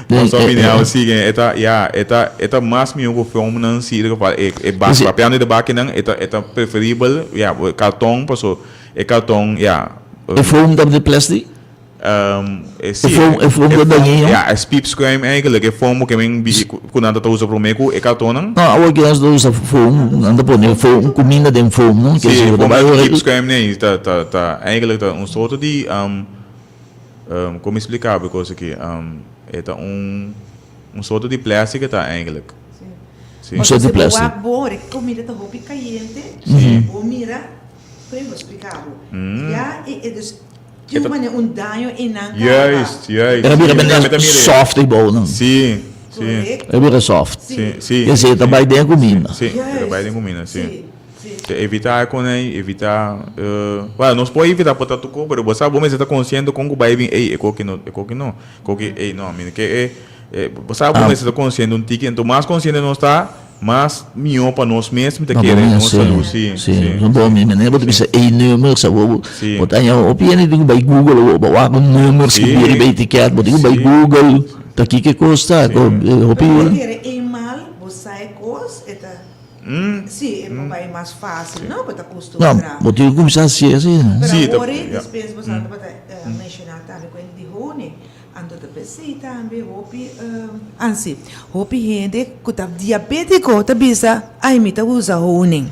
C: los op bin den awa si e ta ya e ta e ta mas miho ku foamnan si ieder geval e e bak papiando di bakinan e ta e ta preferibel ya karton paso e karton ya.
A: E foam ta di plastic?
C: E si
A: E foam e foam ta dañino?
C: Ya e spiepschuim eigenlijk e foam ku men bi ku nan ta usa prome ku e kartonnan.
A: No awor ki nan ta usa foam nan ta pone foam kuminda den foam no
C: Si e foam spiepschuim nee ta ta ta eigenlijk ta un soorto di kon mi splika bo e kos aki e ta un un soorto di plastic e ta eigenlijk.
B: Si.
A: Un soorto di plastic.
B: Pasobra si bo wak bo ora e kumida ta hopi kayente bo mira kon mi por splika bo ya e dus Tin un manera un daño e nan caba.
C: Juist, juist.
A: Era bira bene soft e bounan.
C: Si, si.
A: Era bira soft.
C: Si, si.
A: Kese ta bai den cuminda.
C: Si, ta bai den cuminda, si. Si, evita e con ey, evita, bueno, nos por evita por ta tuco, pero bo sa bo mester ta consciente con cu bai bin, ey, e coki no, e coki no, coki, ey, no, mi no ke e, bo sa bo mester ta consciente un tiki, enton mas consciente nos ta. mas mihó pa nos mes mi ta kere nos salú si.
A: Si, bo mi manera bo ta bisa e numers awor bo ta haña hopi hende tin ku bai google awor bo wak un numers ku bira riba etiket bo tin ku bai google ta kiko e kos ta hopi.
B: Bo kere e mal bo sa e kos e ta si e por bai mas fácil no bo ta kustumbrá.
A: No bo tin ku kuminsá hasié asina.
B: Pero awor despues bo sa tabata menshoná tambe ku hende di honing. Anto ta p'esei tambe hopi ansi, hopi hende ku ta diabétiko ta bisa, Ai, mi ta usa honing.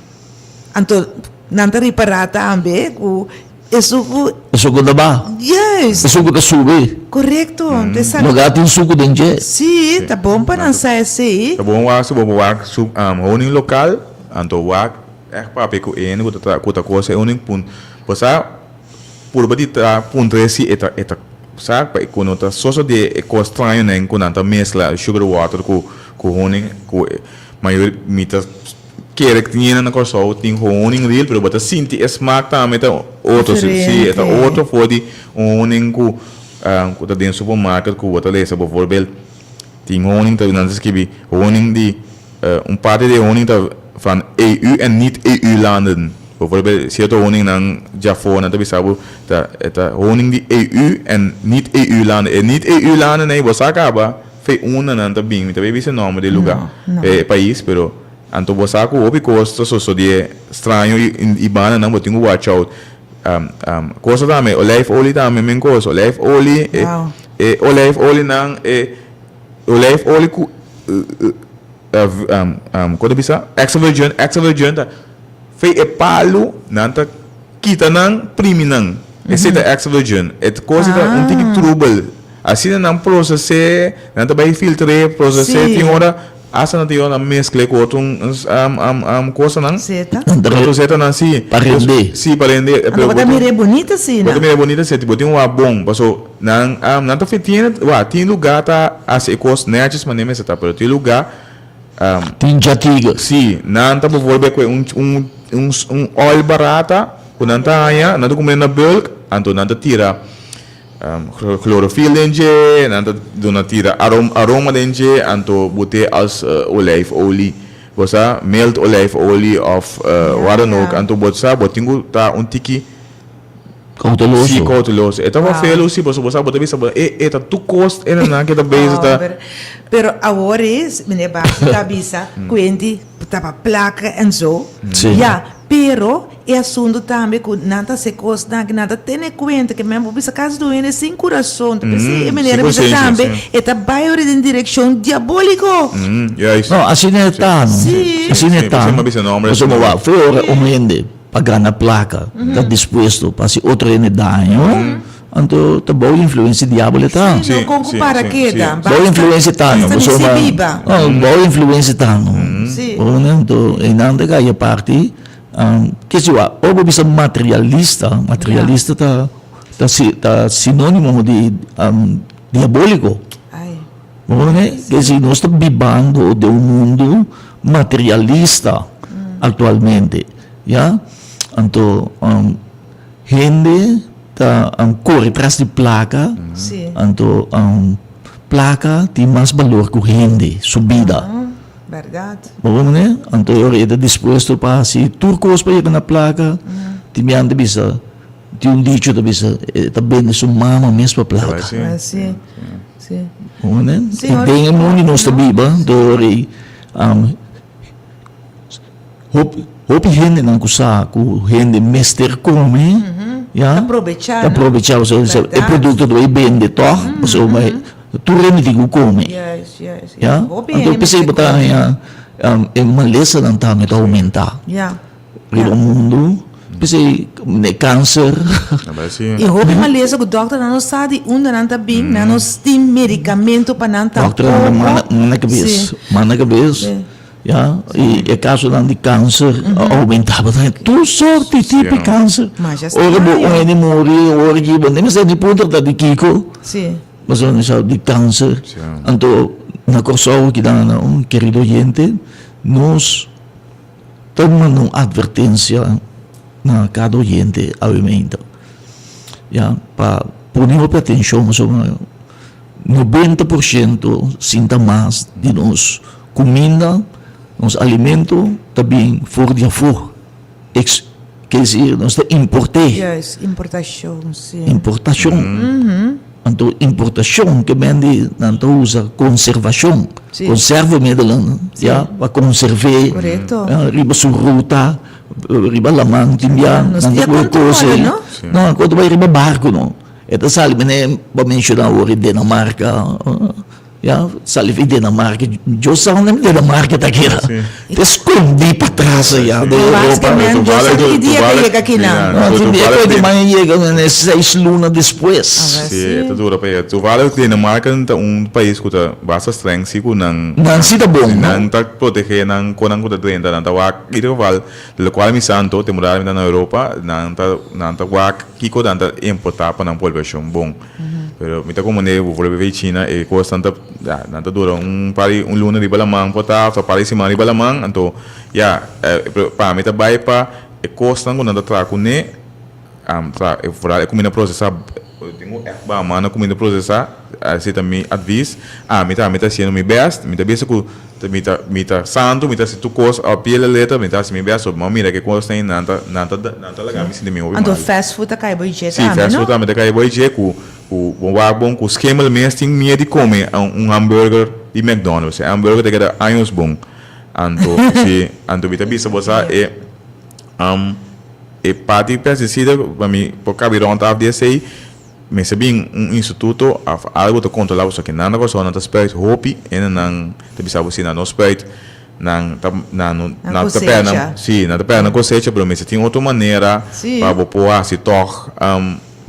B: Anto nan ta ripará tambe ku e suku.
A: E suku ta baha.
B: Juist.
A: E suku ta subi.
B: Korekto. Anto esaki.
A: No ta tin suku den dje.
B: Sí, ta bon pa nan sa esei.
C: Ta bon wak si bo por wak su honing lokal, anto wak ègt papia ku e hende ku ta ku ta kose e honing pun. Bo sa. Purba di ta puntra si e ta e ta sa pa ku no ta sosode e kos strañonan ku nan ta mezcla sugar water ku ku honing ku mayor mi ta kere ku tin hende na Kòrsou tin honing real pero bo ta sinti e smaak tambe ta otro si si e ta otro for di un honing ku ku ta den supermarket ku bo ta lesa bovoorbeeld tin honing ta nan ta skibi honing di Un parti di e honing ta van EU en niet EU landen. Bijvoorbeeld cierto honingnan djafó nan ta bisa bo ta e ta honing di EU en niet EU landen. E niet EU landen ei bo sa caba fe unda nan ta bin. Mi ta bay bisa e nomber di e lugar, e pais, pero anto bo sa cu hopi cos ta sosodie straño y bandanan bo tin cu watch out. Cosa tambe olijfolie tambe men cos. Olijfolie e olijfolienan e. Olijfolie ku kon ta bisa extra virgin extra virgin ta fei e palu nan ta kita nan primi nan esei ta extra virgin e kos ta un tiki trubel asina nan proses'é nan ta bai filtr'é proses'é tin ora asta nan ta yora nan meskl'é ku otro kosanan otro setanan si
A: Pa rende.
C: si pa rende
B: Anto bo ta mir'é bunita asina
C: bo ta mir'é bunita asina bo tin un wak bon paso Nan a nan ta fitiene wa tin luga ta hasi e kos nètjes manera mester ta pero tin luga
A: Tin djatiga.
C: Si, nan ta bovoorbeeld ku un un un un oil barata ku nan ta haña nan ta kumpra na bulk anto nan ta tira chlorofil den dje nan ta duna tira aroma den dje anto bo te als olijfolie bo sa mild olijfolie of wat dan ook anto bo sa bo tin ku ta un tiki
A: Kouteloso.
C: Sí, kouteloso. E ta felu sí, pasobra bo sa bo ta bisa bo e e ta tur kos e nan ke ta bezig ta.
B: Pober. Pero awor es, meneer Baartje ta bisa ku hende ta pa plaka en zo.
A: Sí.
B: Ya, pero e asuntu tambe ku nan ta hasi kosnan ku nan ta tene kuenta ke men bo bisa kasi tur hende sin kurason. Ta p'esei e meneer a bisa tambe e ta bai ora den direkshon diabóliko.
C: Juist.
A: No, asina e ta no.
B: Sí.
A: Asina e ta.
C: P'esei mi a bisa nomber.
A: Pasobra bo wak, fe ora un hende. pa gana plaka, ta dispuesto pa hasi otro hende daño, anto ta bou influencia di diabel e ta.
B: Sí, no con cu para keda.
A: Bou influencia ta no,
B: Basta mi si biba.
A: No, bou influencia ta no. Anto einan ta caya parti, kesi wak, ora bo bisa materialista, materialista ta ta sinonimo di diabolico. Kesi nos ta bibando den un mundo materialista actualmente. Ya, anto hende ta kore tras di plaka, anto plaka tin mas balor ku hende su bida. Bo wak manera? Anto e ora e ta dispuesto pa hasi tur kos pa yega na plaka, tin biaha ta bisa, tin un dicho ta bisa, e ta bende su mama mes pa plaka. Bo wak manera? I den e mundu nos ta biba, anto e ora ei. Hopi hendenan ku sa ku hende mester kome, ya,
B: Ta probechá,
A: ta
B: no?
A: probechá, pasobra e
B: Bèrdat.
A: produkto ta bai bende tòg, pasobra tur hende tin ku kome,
B: Juist, juist,
A: ya.
B: juist. Hopi
A: Anto
B: hende
A: p'esei
B: mester
A: bo ta
B: kome.
A: haña e malesanan tambe ta oumentá
B: Ya,
A: riba
B: ya.
A: mundu, p'esei e kanser.
B: I hopi malesa ku dòkternan no sa di unda nan ta bin, nan no tin medikamento pa nan tampoko.
A: Dòkternan ta manda kabes,
B: Sí.
A: manda kabes.
B: Sí.
A: Ya, i e kasonan di kanser a oumentá bo ta tur sorti tipo di kanser. Ora bo un hende muri ora ki bo no mester ni puntra ta di kiko, pasobra nan sa di kanser. Anto na Kòrsou kidan un kerido oyente nos ta manda un atvertensia na kada oyente awe meinta ya pa pone hopi atenshon pasobra 90% sinta mas di nos. Kuminda. Nos alimento ta bin for di afó. Ex, ker desir nos ta import'é.
B: Juist, importashon, si.
A: Importashon. Anto importashon ke men di nan ta usa konservashon,
B: Si.
A: konservemiddelen,
B: Si.
A: ya, pa konserv'é.
B: Korekto.
A: Riba su ruta, riba laman tin bia,
B: Nos
A: nan ta
B: tin
A: kohe
B: kontrol,
A: kos ei.
B: no?
C: Si.
A: No, nan ta bai riba barku no. E ta sali mene bo a menshoná awor e Dinamarka. Ya, sali fi Dinamarca, yo sa unda mi Dinamarca ta keda. Te scondi patras aya den Europa.
B: Mas yo sa ki dia ta yega kinan.
A: No, tin dia cu e man yega na seis luna despues.
C: Si, e ta dura pa yega. Toevallig Dinamarca ta un pais cu ta basta streng si cu nan.
A: Nan si ta bon, no?
C: Nan ta protege nan conan cu ta drenta, nan ta wak in ieder geval, de locual mi sa anto, temporada mi ta na Europa, nan ta nan ta wak kico nan ta importa pa nan poblacion bon. Pero mi ta komprende bijvoorbeeld bij China e kosnan ta ya nan ta dura un par di un luna riba laman por ta of un par di siman riba laman anto ya pero pa mi ta bai pa e kosnan ku nan ta traha kuné tra vooral e kuminda prosesá tin ku ègt baha man na kuminda prosesá esei ta mi advis ami ta mi ta hasiendo mi bèst mi ta bisa ku mi ta mi ta santu mi ta hasi tur kos al pie la letra mi ta hasi mi bèst so mi a mira ke kosnan ei nan ta nan ta nan ta laga mi sinti mi hopi
B: Anto
C: mal.
B: fast food ta kai bo dje
C: Sí,
B: tambe
C: fast
B: no?
C: food tambe ta kai bo dje ku ku bo wak bon ku schimmel mes tin mie di kome un hamburger di McDonald's e hamburger ta keda años bon anto si anto mi ta bisa bo sa e e parti pesticida pa mi por kabi rond af di esei. Mester bin un instituto of algo ta controla pasobra ke nan na Kòrsou nan ta spuit hopi en nan ta bisa bo si nan no spuit nan ta nan no
B: Nan
C: nan ta pèrdè nan
B: kosecha.
C: si nan ta pèrdè nan kosecha pero mester tin otro manera
B: Sí.
C: pa bo por hasi tòg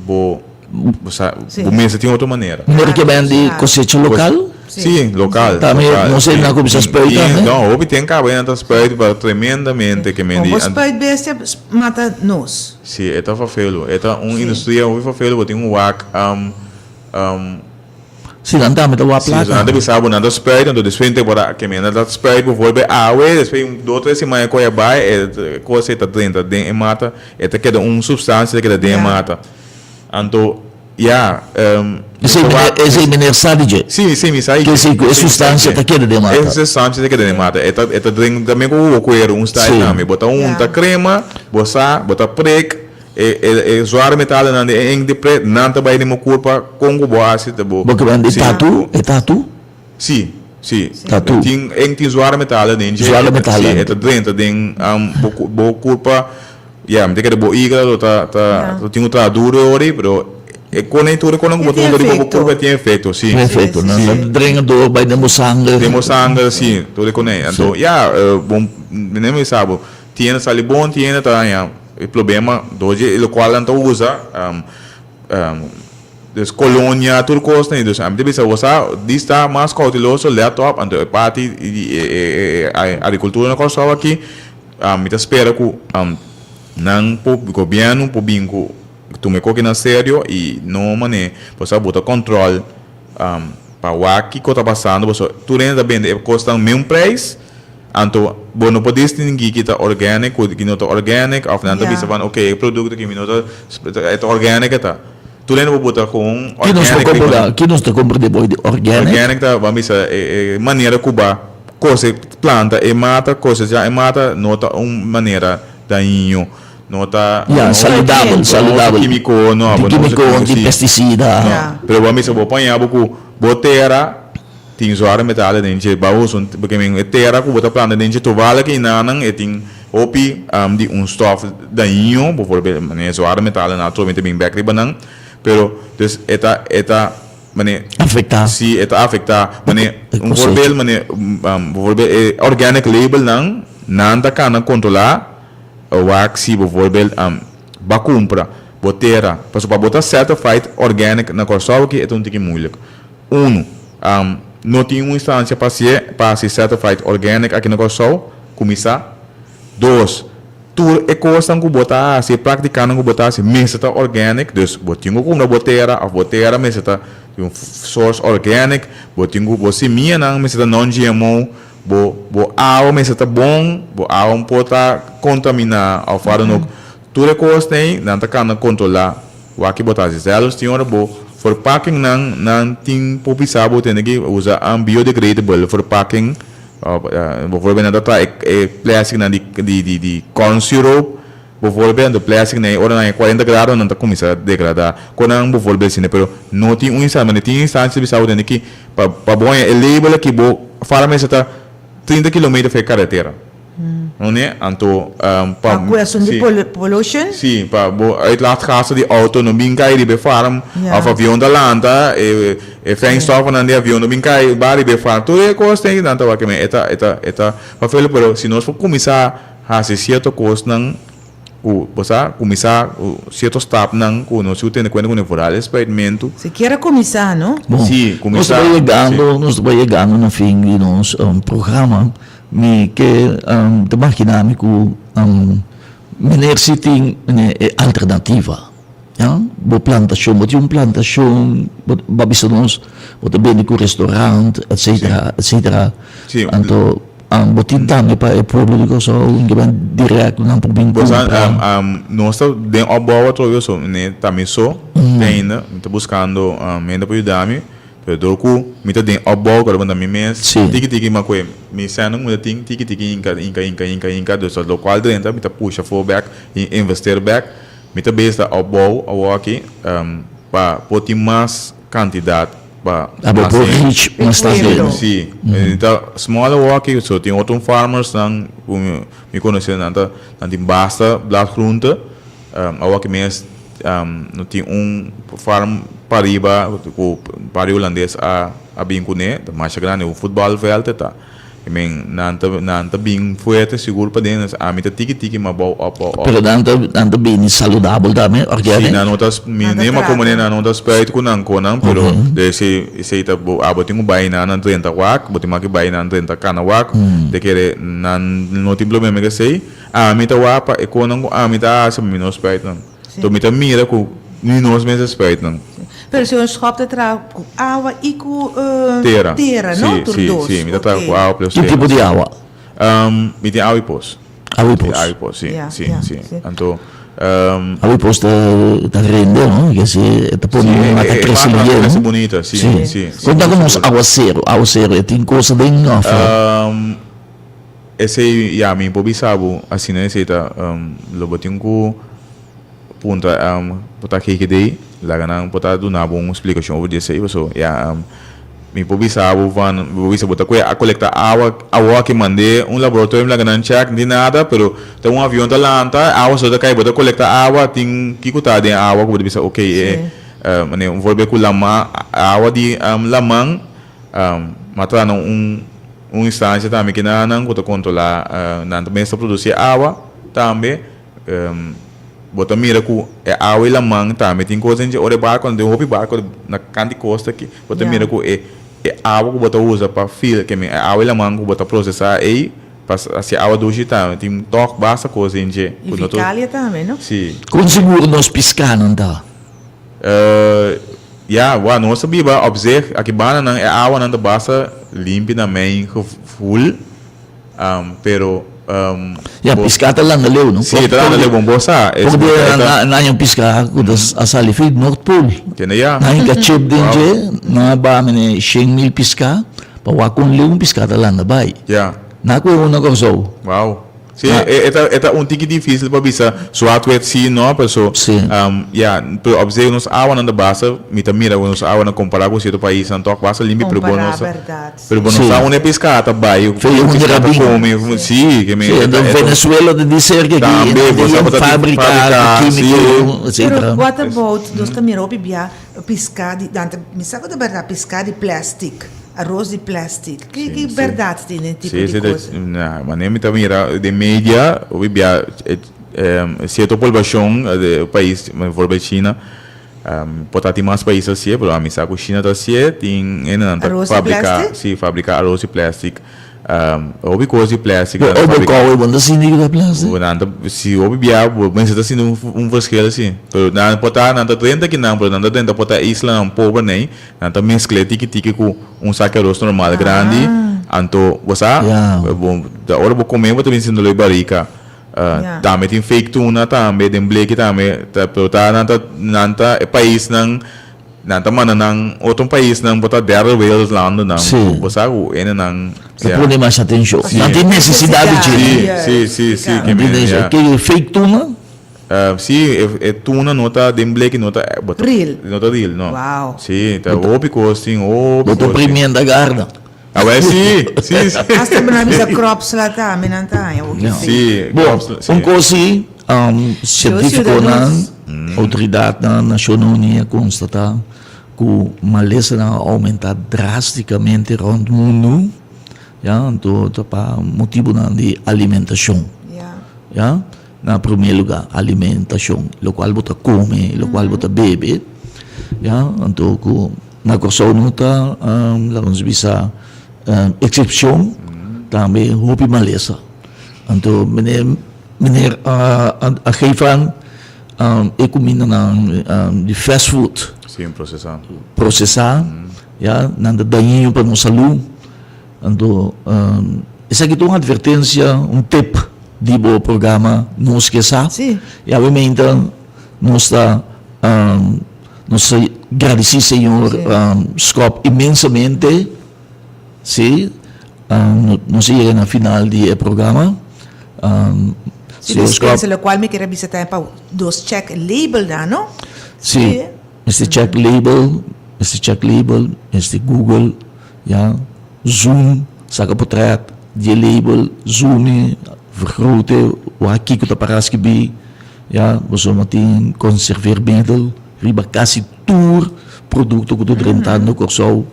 C: bo bo sa
B: Sí.
C: bo mester tin otro manera.
A: Manera ke
B: Claro,
A: ben di
B: claro.
A: kosecha lokal?
C: Sí, local.
A: Tambe
C: local.
A: no sé, nan cuminsa spuit tambe.
C: No, hopi ten caba nan ta spuit pero tremendamente ke men di.
B: Como spuit bestia mata nos.
C: Sí, e ta vervelu. E ta un industria hopi vervelu, bo tin un wak
A: Sí, nan tambe ta wak
C: Sí,
A: plata.
C: nan ta bisa bo nan ta spuit, anto despues te por a ke men nan ta spuit bijvoorbeeld awe, despues un dos tres siman e koe a bai, e kos ei ta drenta den e mata, e ta keda un substansia ta keda den e mata. Anto Ya,
A: Esei meneer, esei meneer sa di dje.
C: Sí, sí, mi sa di dje.
A: Esei ku e sustansia ta keda den mata.
C: E sustansia ta keda den mata. E ta, e ta drink tambe ku hugo kueru, un style tambe. Bo ta hunta krema, bo sa, bo ta prik, e, e, e zware metalnan den e ink di prik, nan ta bai den bo kurpa, kon ku bo hasi ta bo.
A: Bo ke bende e tatu, e tatu?
C: Sí, sí.
A: Tatu.
C: Tin, en tin zware metalen den dje.
A: Zware metalen.
C: Sí, e ta drenta den bo, bo kurpa. Ya, mi ta kere bo igra lo ta ta lo tin un traha duro ori, pero e kone tur e konan ku bo ta hunta riba bo kurpa tin efekto, si.
A: Tin efekto, nan ta drenga door bai den bo sanger.
C: Den bo sanger, si, tur e kone. Anto, ya, bo mi mi sa bo, tin hende sali bon, tin hende ta haña e problema dor di lokual nan ta usa. Dus kolonia tur kos nan dus ami ta bisa bo sa di sta mas kouteloso let op anto e parti di e agrikultura na Kòrsou aki mi ta spera ku nan por gobièrnu por bin ku tuma e kokinan serio i no manera bo sa bo ta kòntròl pa wak kiko ta pasando pasobra tur hende ta bende e kosnan meun preis. Anto bo no por distingui ki ta organic ku ki no ta organic of nan ta bisa van ok e produkto aki mi no ta e ta organic e ta. Tur hende por buta kon
A: Ki nos ta
C: organic riba
A: kompra ki nos ta kompra di boy di organic?
C: Organic ta ban bisa e e manera ku ba kose planta e mata kosecha e mata no ta un manera dañino no ta
A: Ya
C: no
A: saludabel
C: no usa
A: saludabel
C: kimiko no
A: di
C: bo no usa
A: kimiko
C: kimiko
A: di
C: si
A: pesticida.
C: no pero ban bisa bo paña bo ku bo tera. Tin zware metalen den dje baho son porque men e tera ku bo ta planta den dje tovallig einanan e tin hopi di un stof dañino bijvoorbeeld manera zware metalen nan atrobe ta bin bek riba nan pero dus e ta e ta mane
A: Afecta.
C: si e ta afecta mane
A: E
C: un
A: cosecha.
C: voorbeeld mane bijvoorbeeld e organic label nan nan ta kana controla wak si bijvoorbeeld ba cumpra bo tera pasobra pa bo ta certified organic na Kòrsou aki e ta un tiki moeilijk. Unu, No tin un instansia pa hasié pa hasi certified organic aki na Kòrsou, kuminsá. Dos, Tur e kosnan ku bo ta hasi, e praktikanan ku bo ta hasi mester ta organic, dus bo tin ku kumpra bo tera òf bo tera mester ta di un source organic, bo tin ku bo simianan mester ta non-GMO, bo bo awa mester ta bon, bo awa no por ta kontaminá òf wou dan ook. Tur e kosnan ei nan ta kanda kontrolá. Wak bo ta haci zelfs tin ora bo verpakking nan nan tin por bisa bo tene ki usa un biodegradable verpakking. Bijvoorbeeld nan ta traha e plasticnan di di di corn syrup bijvoorbeeld anto plasticnan ora nan e cuarenta grado nan ta cuminsa degrada con nan bijvoorbeeld asina pero no tin un instancia mane tin instancia bisa bo tende ki pa pa bo haña e label aki bo farm mester ta trinta kilometer for e caretera. No Anto pa
B: Pa ku esun di pollution?
C: Sí, pa bo uitlaatgasen di auto no bin kai riba e farm of avion ta lanta e e fijnstoffennan di avion no bin kai ba riba e farm. Tur e kosnan ei nan ta wak e ta e ta e ta vervelend pero si nos por kuminsá hasi sierto kosnan ku bo sa kuminsá ku sierto stapnan ku nos tin ku tene kuenta ku vooral e spuitmentu.
B: Sikiera kuminsá no?
A: Bon,
C: Sí,
A: nos ta
C: kuminsá,
A: bai
C: sí.
A: yegando, nos ta bai yegando na fin di nos programa. Mi ke ta magina mi ku meneer si tin e alternativa, ya. Bo plantashon, bo tin un plantashon, bo a bisa nos bo ta bende ku restaurant etcetera etcetera. Anto bo tin tambe pa e pueblo di Kòrsou un ke ban dirèkt nan por bin kumpra.
C: Nos ta den opbouw atrobe so, ta mi so te ainda, mi ta buskando hende pa yuda mi. Pero dor ku mi ta den opbouw ku ta mi mes tiki tiki ma kue mi sènnan ku mi ta tin tiki tiki hinka hinka hinka hinka hinka dus lokual drenta mi ta pusha for bèk i investeer bèk mi ta bes ta opbouw awoki pa por tin mas kantidat pa
A: Abo por reach mas tantu.
C: Si mi ta small awoki so tin otro farmers nan ku mi konosé nan ta nan tin basta bladgroente. Awo aki mes no tin un farm pariba ku par di hulandes a a bin kuné, ta masha grandi, un futbalveld e ta. I men nan ta nan ta bin fuerte sigur paden, ami ta tiki tiki ma bou op bou op.
A: Pero nan ta nan ta bini saludabel tambe,
C: organic? Si, nan no ta mi ne ma komo nan no ta spuit ku nan konan, pero esei esei ta bo abo tin ku bai nan nan drenta wak, bo tin maki bai nan drenta kana wak, te kere nan no tin problema ku esei. Ami ta wak pa e konan ku ami ta hasi, mi no spijt nan. Enton mi ta mira ku ni nos mester spijt nan.
B: Pero si un schop ta traha ku awa i ku
C: Tera.
B: tera, no?
C: Si,
B: Tur
C: si,
B: dos.
C: si. Mi ta traha ku
B: Oké.
C: awa plus
A: Ki
C: tera.
A: tipo di awa?
C: Mi tin awa i pos.
A: Awa i
C: Si,
A: pos.
C: awa i pos, si,
B: Ya,
C: si,
B: ya,
C: si.
B: si.
C: Anto,
A: Awa i pos ta ta rende, no? Ke si e ta
C: si,
A: pone
C: e,
A: mata
C: e, e
A: krese
C: planta
A: lihe,
C: crece
A: no?
C: bunita, si,
A: Si.
C: si, si,
A: Konta ku nos
C: sigur.
A: awaseru, awaseru e tin kosa den òf?
C: Esei ya mi por bisa bo asina esei ta lo bo tin ku puntra bo ta GGD laga nan por ta duna bo un splikashon over di esei paso ya mi por bisa bo van mi por bisa bo ta kohe a kolekta awa awo aki mand'é un laboratorio laga nan chèk no tin nada pero ta un avion ta lanta awa so ta kai bo ta kolekta awa tin kiko ta den awa ku bo ta bisa okey e manera un voorbeeld ku lama awa di laman ma traha nan un. Un instancia tambe ki nan ku ta kontrolá nan ta mes ta produsí awa tambe. Bo ta mira ku e awa i laman tambe tin kos den dje. Ora e barko nan tin hopi barko na kant di kosta aki bo ta mira ku e e awa ku bo ta usa pa fil ke men e awa i laman ku bo ta prosesá ei pa hasi awa dushi tambe tin tòg basta kos den dje.
B: I fekalia tambe no?
C: Si.
A: Kon sigur nos piskanan ta?
C: Ya, wak, nos ta biba op zich, aki bandanan e awanan ta basta limpi na mijn gevoel, pero
A: Ya, piská ta landa leu, no?
C: Sí, ta landa leu, bon bo sa.
A: Poko dia nan haña un piská ku ta a sali fi Noordpool.
C: Tende ya.
A: Nan hinka chip den dje, nan a baha mene 100,000 piská pa wak kon leu un piská ta landa bai.
C: Ya.
A: Nan a kohe un na Kòrsou.
C: Wou. Sí, e ta e ta un tiki difícil pa bisa zwart-wit sí no, paso ya, pero op zich nos awanan ta basta, mi ta mira ku nos awanan kompará ku sierto paisnan tòg basta limpi, pero bo no sa, pero bo no sa unda e piská ta bai, ku e piská ta kome, sí, ke mi
A: Sí,
C: e ta e ta
A: Venezuela ta di serka aki,
C: Tambe, bo sa bo ta tin
A: fábrika
C: fábrika, sí.
A: kímiko, etcetera.
B: Pero what about nos ta mira hopi bia piská di, nan ta, mi sa ku ta bèrdat, piská di plèstik. Arroz di plastic. Ki ki berdad tin den tipo di cos?
C: Wanneer mi ta mira den media, hopi bia cierto poblacion de pais, bijvoorbeeld China, por ta tin mas pais hacié, pero ami sa cu China ta hacié, tin hendenan ta fabrica, si, fabrica arroz di plastic. Hopi cos di plastic nan ta fabrica.
A: Obo kowe bo no ta sinti cu ta plastic?
C: Nan ta, si hopi bia bo mester ta sinti un verschil si. Pero nan por ta, nan ta drenta kinan, pero nan ta drenta por ta islanan pober nei. Nan ta mezcl'é tiki tiki cu un saki aros normal grandi, anto bo sa, bo ta ora bo come bo ta bin sinti dolor di barica. Tambe tin fake tuna tambe den bleki tambe, ta pero ta nan ta nan ta e paisnan Nan ta manda nan otro paisnan bo ta derde wereld landennan
A: Sí.
C: bo sa ku hendenan
A: Ta
C: ya.
A: pone mas atencion.
C: Sí.
A: Nan tin necesidad di
C: Sí,
A: dje.
C: sí, sí, sí,
A: Nan
C: ke
A: tin
C: men
A: necesidad.
C: ya.
A: Ke fake tuna?
C: Sí, e e tuna no ta den bleki no ta bo ta
B: Real.
C: no ta real no.
B: Wow.
C: Sí, ta hopi kos tin hopi
A: Bo ta
C: kos tin.
A: primienda garda.
C: Awel sí, sí, sí.
B: Hasta bo nan bisa kropsla tambe nan ta haña hopi
A: Ja.
B: fake.
C: Sí,
A: Bo,
C: kropsla, sí.
A: un kos sí, científiconan, autoridadnan, Nacionnan Uní a constata cu malesanan a aumenta drasticamente rond mundu, ya, anto ta pa motibonan di alimentacion.
B: Ja.
A: Ya, na prome lugar alimentacion, locual bo ta come, locual bo ta bebe, ya, anto cu Na Kòrsou no ta, laga nos bisa, eksepshon, tambe hopi malesa. Anto meneer meneer a geef aan e kumindanan di fast food.
C: Sí, prosesá.
A: Prosesá, ya, nan ta dañino pa nos salú. Anto esaki ta un atvertensia, un tip di bo programa Nos Ke Sa.
B: Sí.
A: I awe nos ta. Nos ta gradisí Señor Skop inmensamente, sí, nos a yega na final di e programa.
B: Sí, dispensa, locual mi kier a bisa tambe pa nos check labelnan, no?
A: Sí, mester check label, mester check label, mester google, ya, zoom, saka potret di e label, zoom e, vergrote, wak kiko ta para skibí. Ya, boso no tin conserveermiddel riba casi tur producto cu ta drentando Corsou.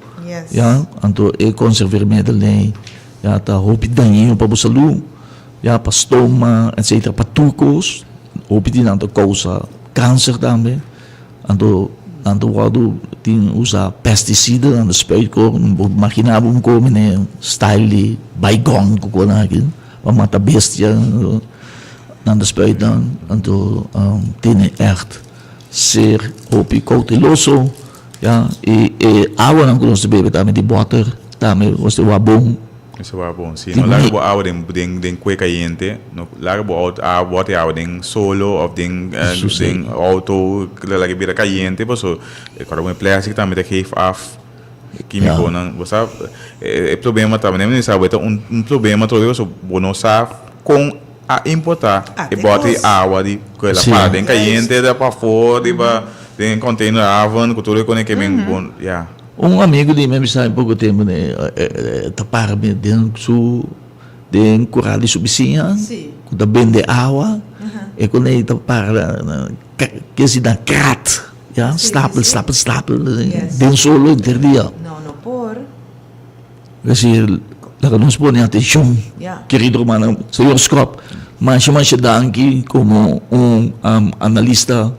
A: Ya, anto e conserveermiddel nei ya ta hopi dañino pa bo salud, ya, pa stoma, etcetera, pa tur cos. Hopi di nan ta causa cancer tambe. Anto nan ta wordo tin usa pesticida, nan ta spuit cor, bo imagina bo un come ne style di Baygon cu cosnan aki pa mata bestia. Nan ta spuit nan, anto tene ègt ser hopi kouteloso, ya, i e awanan ku nos ta bebe tambe di bòter tambe nos ta wak bon.
C: Nos ta wak bon, si. No laga bo awa den den den kue kayente, no laga bo awa bòter e awa den solo òf den den outo laga e bira kayente paso e kòrda bo e plèstik tambe ta geef af kimikonan. Bo sa e problema ta, manera mi sa bo e ta un problema trobe paso bo no sa kon a importa e bote di awa di ku el a para den kayente ta pafó riba den container haven ku tur e kone ke men bon ya.
A: Un amigo di mi a bisa mi poko tempu ne ta para mi den su den kural di su bisiña ku ta bende awa e kone ta para kesi na krat ya stapel stapel stapel den solo henter dia.
B: No no por.
A: Decir, laga nos pone atencion, kerido rumannan. Señor Scop, masha masha danki como un analista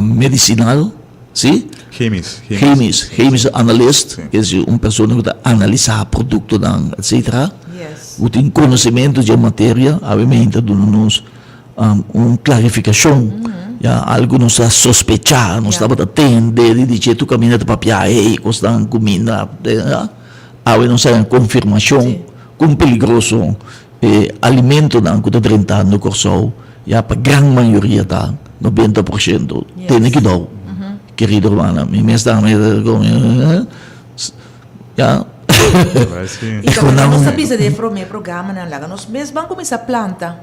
A: medicinal, si?
C: Chemis.
A: Chemis, chemis analist, ke es un persona ku ta analisa productonan, etcetera. Ku tin conocimento dje materia, awe meinta duna nos un klarifikashon, ya algu nos a sospechá, nos tabata tende di di tur kaminda ta papia hey kosnan kuminda, awe nos a haña konfirmashon kon peligroso e alimentonan ku ta drentando Kòrsou ya pa gran mayoria ta nobenta por shento. Tene kidou kerido hermana, mi mes tambe ta kome ya.
B: I tabata nos ta bisa den e promé programanan laga nos mes ban kuminsá planta.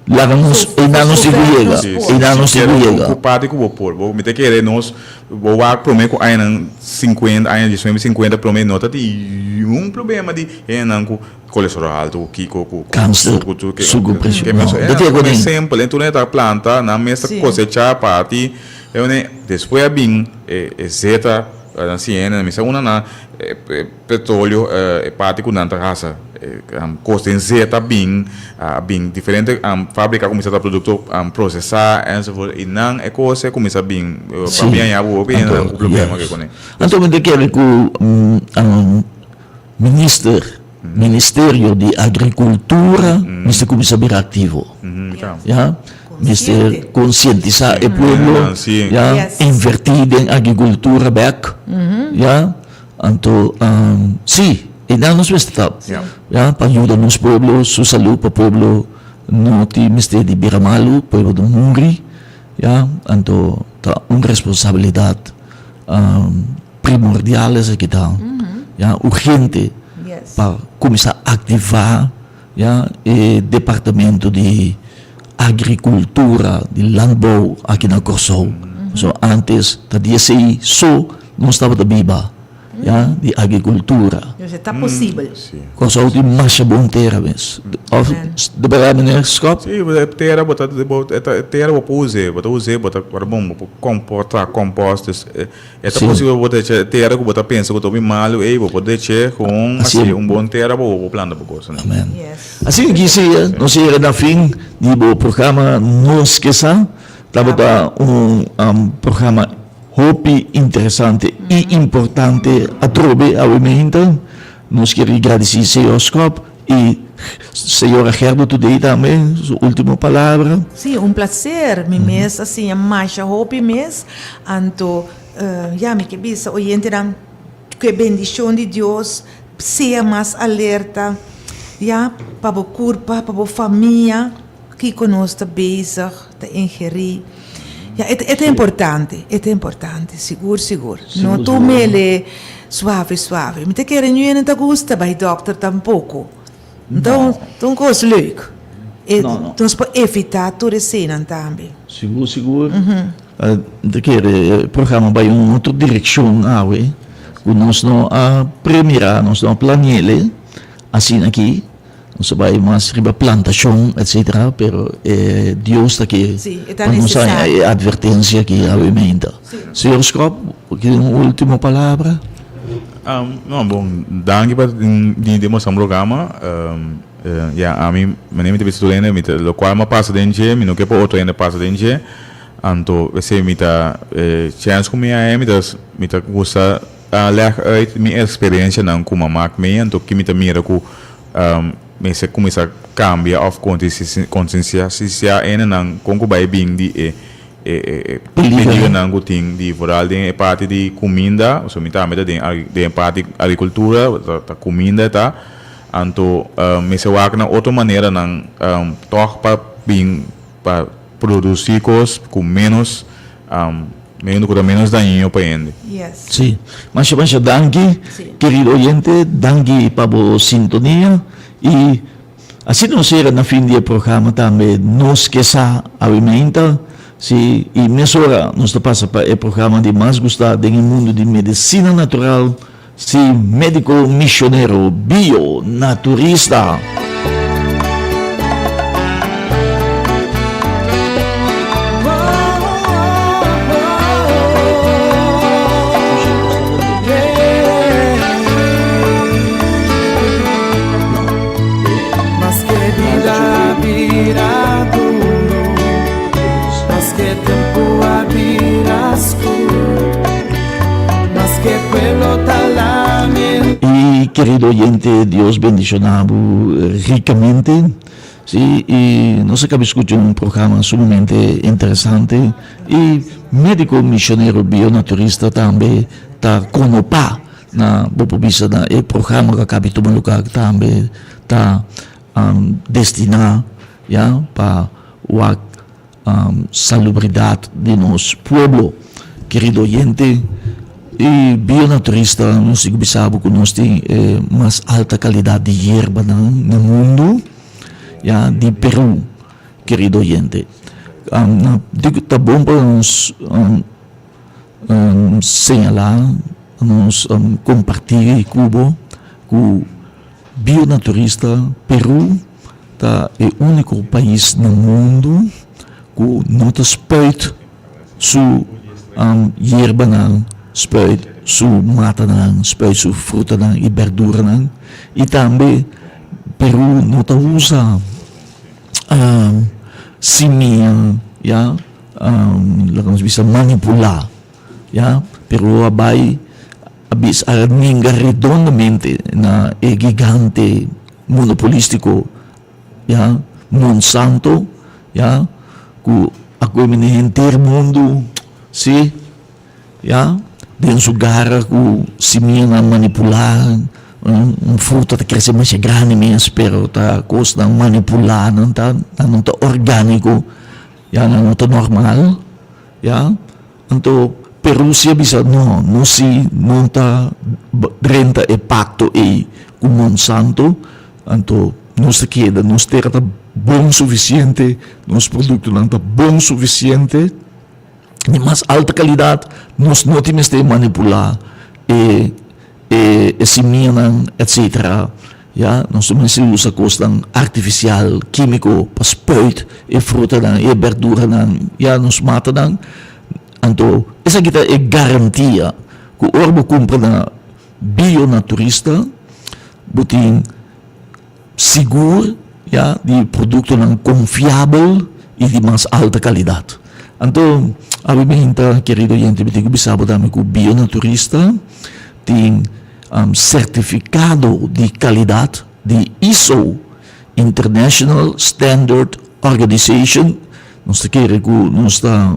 A: Laga nos, einan nos tin ku yega, einan nos tin ku yega.
C: Ku parti ku bo por. Bo, mi ta kere nos, bo wak promé ku añanan sinkuenta, aña diesnuebe sinkuenta promé no ta tin niun problema di hendenan ku kolesterol alto, ku kiko, ku
A: Kanser,
C: ku tur ke
A: suku preshon,
C: ke
A: no,
C: mesun.
A: ta tin
C: Nan
A: ku
C: simpel, en tur hende ta planta, nan mes ta kosechá parti, e wene despues a bin e e zeta, nan siña hende, nan mester una na e petroleo, e parti ku nan ta hasa. Kos den zeta bin, a bin diferente fabrika a kuminsá ta produkto prosesá enzovoort i nan e kos a kuminsá bin papia aña bo hopi hende nan ku problema ke kuné.
A: Anto mi ta kere ku minister, ministerio di agrikultura mester kuminsá bira aktivo ya, mester konsientisá e pueblo ya, invertí den agrikultura bèk ya. Anto, sí, einan nos mester ta, ya, pa yuda nos pueblo su salú, pa pueblo no tin mester di bira malu, pueblo no muri, ya. Anto, ta un responsabilidat. Primordial esaki ta, ya, urgente pa kuminsá aktivá, ya, e departamento di agrikultura, di landbouw aki na Kòrsou. Pasobra ántes ta di esei so nos tabata biba, ya, di agrikultura.
B: Dus e ta posibel.
A: Kòrsou tin masha bon tera mes. Òf de bèrdat meneer Schop?
C: Sí, tera bo ta, tera bo por us'é, bo ta us'é, bo ta, bon, bo por komportá kompost, dus E ta posibel bo ta echa e tera ku bo ta pensa ku ta hopi malu ei, bo por dech'é kon hasi un bon tera pa bo por planta bo kosnan.
A: Amen. Asina ki sea, nos a yega na fin di bo programa Nos Ke Sa. Tabata un programa hopi interesante i importante atrobe awe meinta. Nos kier gradisí señor Schop i señora Gerda Today tambe su ultimo palabra.
B: Sí, un placer. Mi mes a siña masha hopi mes. Anto, ya, mi ke bisa oyentenan ku e bendishon di Dios sea mas alerta, ya, pa bo kurpa, pa bo famia. Kiko nos ta bezig ta ingerí? Ya, e ta importante, e ta importante, sigur, sigur. No tum'el suave, suave. Mi ta kere niun hende ta gusta bai dòkter tampoko. Nton, ta un kos leuk. E, nos por evitá tur eseinan tambe.
A: Sigur, sigur. Mi ta kere e programa bai un otro direkshon awe ku nos no a premirá, nos no a plane'el asina aki. Nos a bai mas riba plantashon etcetera pero e Dios ta ke pa nos haña e advertensia aki awe meinta. Señor Schop, bo tin un ultimo palabra?
C: No, bon, danki pa bini den boso programa. Ya, ami, manera mi ta bisa tur hende, mi ta lokual mi a pasa den dje, mi no ke pa otro hende pasa den dje. Anto, p'esei mi ta, e chèns ku mi haña, mi ta mi ta gusta lèg uit mi eksperensianan ku mi a mak mee, anto ki mi ta mira ku mester kuminsá kambia òf konsiensiá hendenan kon ku bai bin di e e peligernan ku tin di vooral den e parti di kuminda, pasobra mi tambe ta den den e parti agrikultura ta kuminda e ta, anto mester wak na otro maneranan tòg pa bin pa produsí kos ku ménos Menos ku ta menos dañino pa hende.
B: Yes.
A: Sí. Masha masha danki, kerido oyente, danki pa bo sintonia i asina nos yega na fin di e programa tambe Nos Ke Sa awe meinta, sí, i mesora nos ta pasa pa e programa di mas gusta den e mundu di medesina natural, Sí, médiko misionero bio naturista. Y kerido oyente, Dios bendiciona bo ricamente. Sí, y nos a caba scucha un programa sumamente interesante y medico misionero bionaturista tambe ta conopa na bo por bisa na e programa cu a caba di tuma lugar tambe ta destina ya pa wak Salubridad di nos pueblo. Kerido oyente y bionaturista, nos tin cu bisa bo cu nos tin e mas alta calidad di yerbanan na mundo, ya, di Peru, kerido oyente. Ta bon pa nos señala, nos comparti cu bo cu bionaturista Peru Ta e úniko pais na mundu ku no ta spuit su yerbanan, spuit su matanan, spuit su frutanan i bèrduranan. I tambe Peru no ta usa simia, ya, laga nos bisa manipulá, ya. Peru a bai a bisa a ninga redondamente na e gigante monopolistico, ya, Monsanto, ya, cu a come den henter mundo, si, ya, den su gara cu simianan manipula, un fruta ta crece masha grandi mes, pero ta cosnan manipula, nan ta, nan no ta organico, ya, nan no ta normal, ya, anto. Peru si a bisa no, nos si no ta drenta e pakto ei ku Monsanto, anto nos ta keda, nos tera ta bon sufisiente, nos produktonan ta bon sufisiente, di mas alta kalidat, nos no tin mester manipulá e e simianan etcetera. Ya, nos no mester usa kosnan artifisial, kímiko, pa spuit e frutanan, e berduranan, ya, nos matanan. Anto, esaki ta e garantia ku ora bo kumpra na Bionaturista, bo tin sigur, ya, di produktonan konfiabel i di mas alta kalidat. Anto, abi mi hinta, kerido oyente, mi tin ku bisa bo tambe ku Bionaturista tin Sertifikado di kalidat di ISO, International Standard Organization, nos ta kere ku nos ta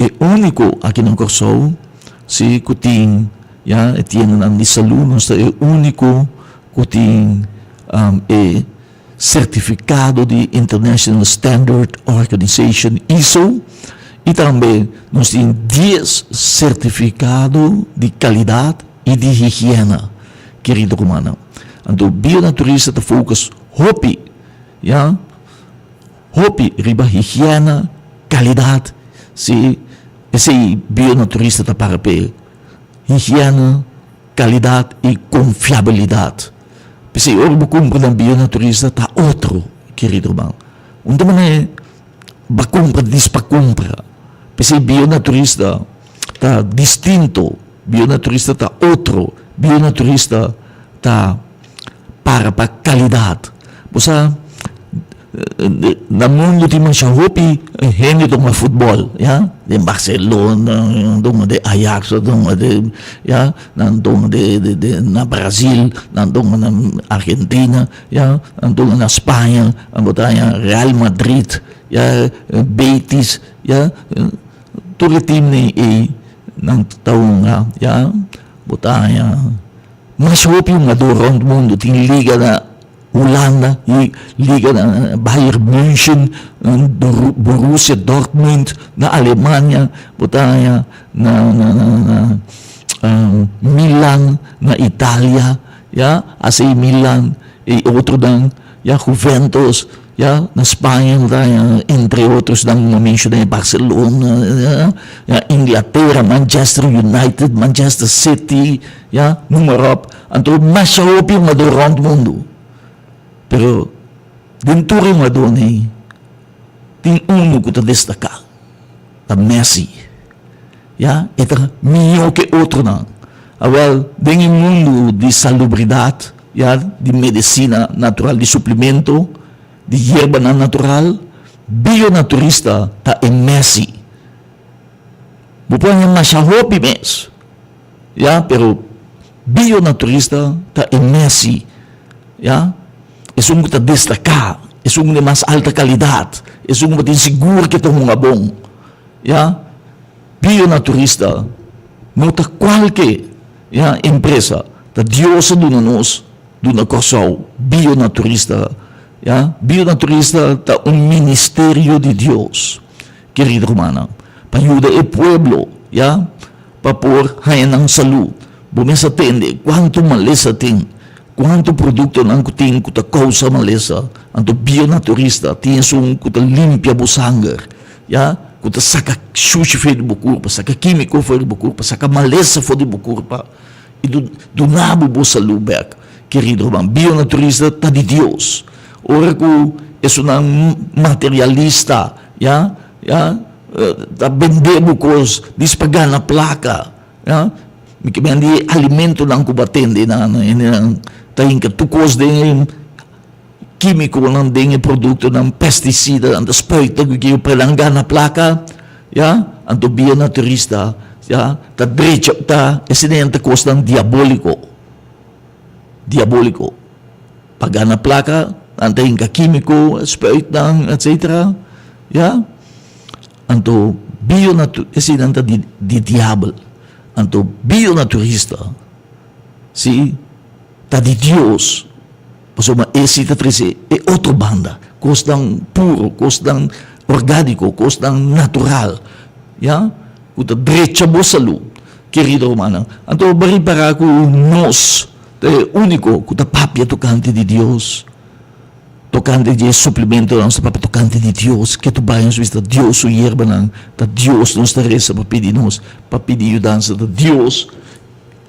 A: e úniko aki na Kòrsou si ku tin ya e tiendanan di salú, nos ta e úniko ku tin e Sertifikado di International Standard Organization, ISO, i tambe nos tin dies sertifikado di kalidat i di higiena, kerido rumannan. Anto Bionaturista ta focus hopi, ya, hopi riba higiena, kalidat, si esei Bionaturista ta para p'e, higiena, Kalidat i konfiabilidat. P'esei ora bo kumpra na bionaturista ta otro, kerido ruman. Un ta manera bo a kumpra dis pa kumpra. P'esei bionaturista ta distinto, bionaturista ta otro, bionaturista ta para pa kalidat. Bo sa na mundu tin masha hopi hende ta hunga futbòl, ya, den Barcelona, nan ta hunga den Ajax, nan ta hunga den, ya, nan ta hunga den na Brazil, nan ta hunga na Argentina, ya, nan ta hunga na Spaña, nan bo ta haña Real Madrid, ya, Betis, ya, tur e timnan ei nan ta hunga, ya, bo ta haña masha hopi hungadó rònt mundu, tin liga na. Hulanda y liga na Bayern München, Borussia Dortmund na Alemania, bo ta haña na Milan na Italia, ya, AC Milan y otronan, ya, Juventus, ya, na Spaña bo ta haña entre otros nan mi a menshoná Barcelona, ya, Inglatera, Manchester United, Manchester City. Ya, noem maar op. Anto masha hopi hungadó rònt mundu. Pero den tur e hungadónan ei tin unu ku ta destaká, ta Messi. Ya, e ta mihó ku e otronan. Awèl, den e mundu di salubridat, ya, di medisina natural, di suplemento, di yerbanan natural, bionaturista ta e Messi. Bo por haña masha hopi mes. Ya, pero bionaturista ta e Messi, ya, esun ku ta destaká, esun di mas alta kalidat, esun ku bo tin sigur ke ta hunga bon, ya. Bionaturista no ta kualke, ya, empresa, ta Dios a duna nos, duna Kòrsou bionaturista, ya. Bionaturista ta un ministerio di Dios, kerido rumannan, pa yuda e pueblo, ya. Pa por haña nan salú. Bo mes a tende kuantu malesa tin, kuantu produktonan ku tin ku ta kousa malesa. Anto bionaturista tin esun ku ta limpia bo sanger, ya, ku ta saka shushi for di bo kurpa, saka kímiko for di bo kurpa, saka malesa for di bo kurpa i duna bo bo salú bèk. Kerido ruman, bionaturista ta di Dios. Ora ku esunnan materialista, ya, ya. Ta bende bo kos dis pa gana plaka ya mi ke bende alimentonan ku bo a tende nan hendenan ta hinka tur kos den e kimikonan den e produktonan pestisidanan ta spuita ku kiyo pa nan gana plaka ya anto bia na turista ya ta drecha ta esei ta kosnan diaboliko diaboliko pa gana plaka nan ta hinka kimiko spuit nan etcetera ya. Anto bionatu eseinan ta di di diabel. Anto bionaturista si ta di Dios, pasobra e si ta trese e otro banda, kosnan puro, kosnan orgániko, kosnan natural. Ya, ku ta drecha bo salú, kerido rumannan. Anto bo ripará ku nos ta e úniko ku ta papia tokante di Dios, tokante di e suplimentonan, nos ta papia tokante di Dios. Ke tu bai nos bisa ta Dios su yerbanan, ta Dios nos ta resa pa pidi nos, pa pidi yudansa, ta Dios,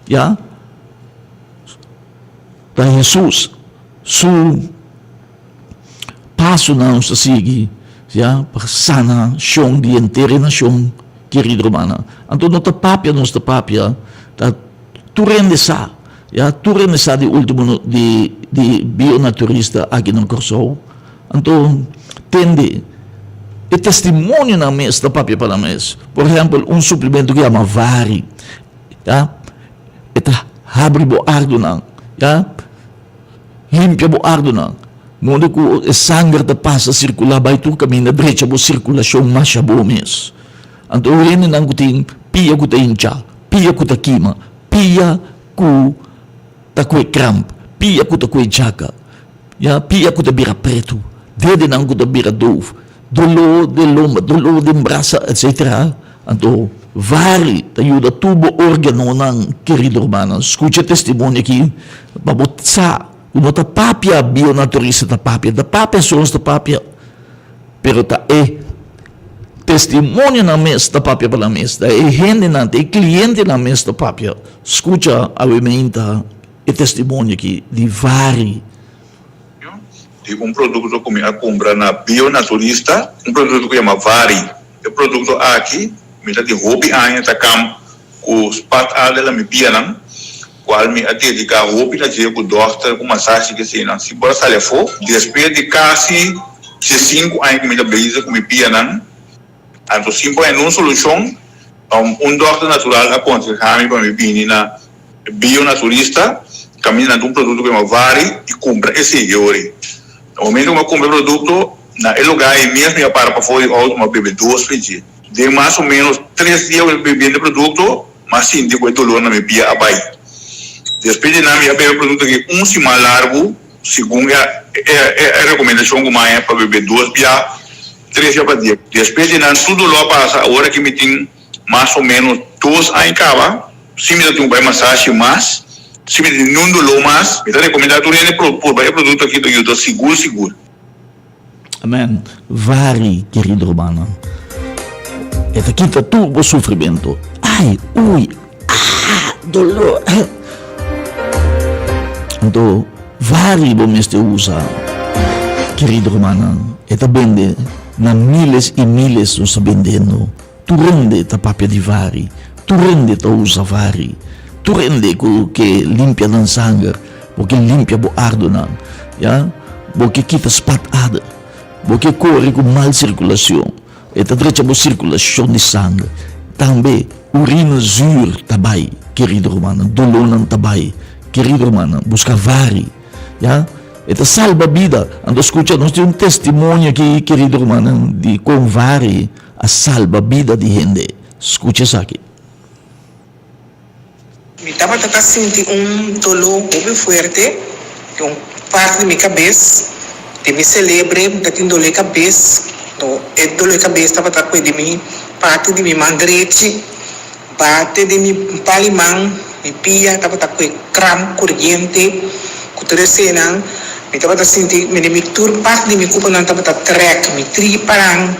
A: ya. Ta Hesus su pasonan nos ta sigui, ya, pa sana shon di henter e nashon, kerido rumannan. Anto no ta papia nos ta papia, ta tur hende sa, ya, tur hende sa di ultimo di di bionaturista aki na Kòrsou. Anto tende e testimonionan mes ta papia pa nan mes. Por ehèmpel, un suplemento ku yama Vari, ya, e ta habri bo ardunan, ya. Limpia bo ardunan. Modo ku e sanger ta pasa sirkulá bai tur kaminda drecha bo sirkulashon masha bo mes. Anto hendenan ku tin pia ku ta hinchá, pia ku ta kima, pia ku ta kue kramp, pia ku ta kue djaka, ya, pia ku ta bira pretu, dedenan ku ta bira doof, doló den lomba, doló den brasa, etsetera. Anto vari ta yuda tur bo organonan, kerido hermano. Skucha e testimonio aki pa bo sa ku no ta papia bionaturista ta papia, ta papia soms ta papia, pero ta e testimonionan mes ta papia pa nan mes, ta e hendenan, ta e klientenan mes ta papia. Skucha awe meinta e testimonio aki di vari.
D: Di un produkto ku mi a kumpra na bionaturista, un produkto ku yama vari. E produkto aki mi ta tin hopi aña ta kamp ku spat adel na mi pianan, kual mi a dediká hopi na dje ku dòkter, ku masashi ke eseinan. Si por a sali afó, despues di kasi diesinku aña ku mi ta bezig ku mi pianan, anto sin por haña nun solushon, un dòkter natural a konsehá mi pa mi bini na bionaturista, kaminda nan tin un produkto ku yama Vari i kumpra esei e ora ei. Na momento ku mi a kumpra e produkto, Na e lugá ei mes mi a para pafó di outo, mi a bebe dos fridjé. Den mas o ménos tres dia ku mi a bebiendo e produkto, mi a sinti ku e dolor na mi pia a bai. Despues di nan mi a bebe e produkto aki un siman largu, segun e e rekomendashon ku mi a haña pa bebe dos bia, tres bia pa dia. Despues di nan tur dolor a pasa, awor aki mi tin mas o ménos dos aña kaba. Si mi ta tin ku bai masashi mas, si mi ta tin niun dolor mas, mi ta rekomendá tur hende purba e produkto aki, ta yuda sigur sigur.
A: Amen. Vari, kerido rumannan. E ta kita tur bo sufrimento. Ai, ui, ah, dolor. Anto, vari bo mester usa, kerido rumannan. E ta bende na miles i miles nos ta bendendo. Tur hende ta papia di vari. Tur hende ta usa vari. Tur hende ku ke limpia nan sanger, bo ke limpia bo ardonan, ya, bo ke kita spat ader, bo ke kore ku mal sirkulashon, e ta drecha bo sirkulashon di sanger. Tambe urina zuur ta bai, kerido rumannan, dolónan ta bai, kerido rumannan, buska vari, ya. E ta salba bida. Anto skucha, nos tin un testimonio aki, kerido rumannan, di kon vari a salba bida di hende. Skucha esaki.
E: Mi tabata ta sinti un doló hopi fuerte den un parti di mi kabes, den mi selebre mi ta tin doló e kabes, no e doló e kabes tabata kue di mi parti di mi man drechi, bate den mi pal i man, mi pia tabata kue kramp koriente ku tur esenan, mi tabata sinti mene mi tur parti di mi kuponan tabata trèk, mi tripanan,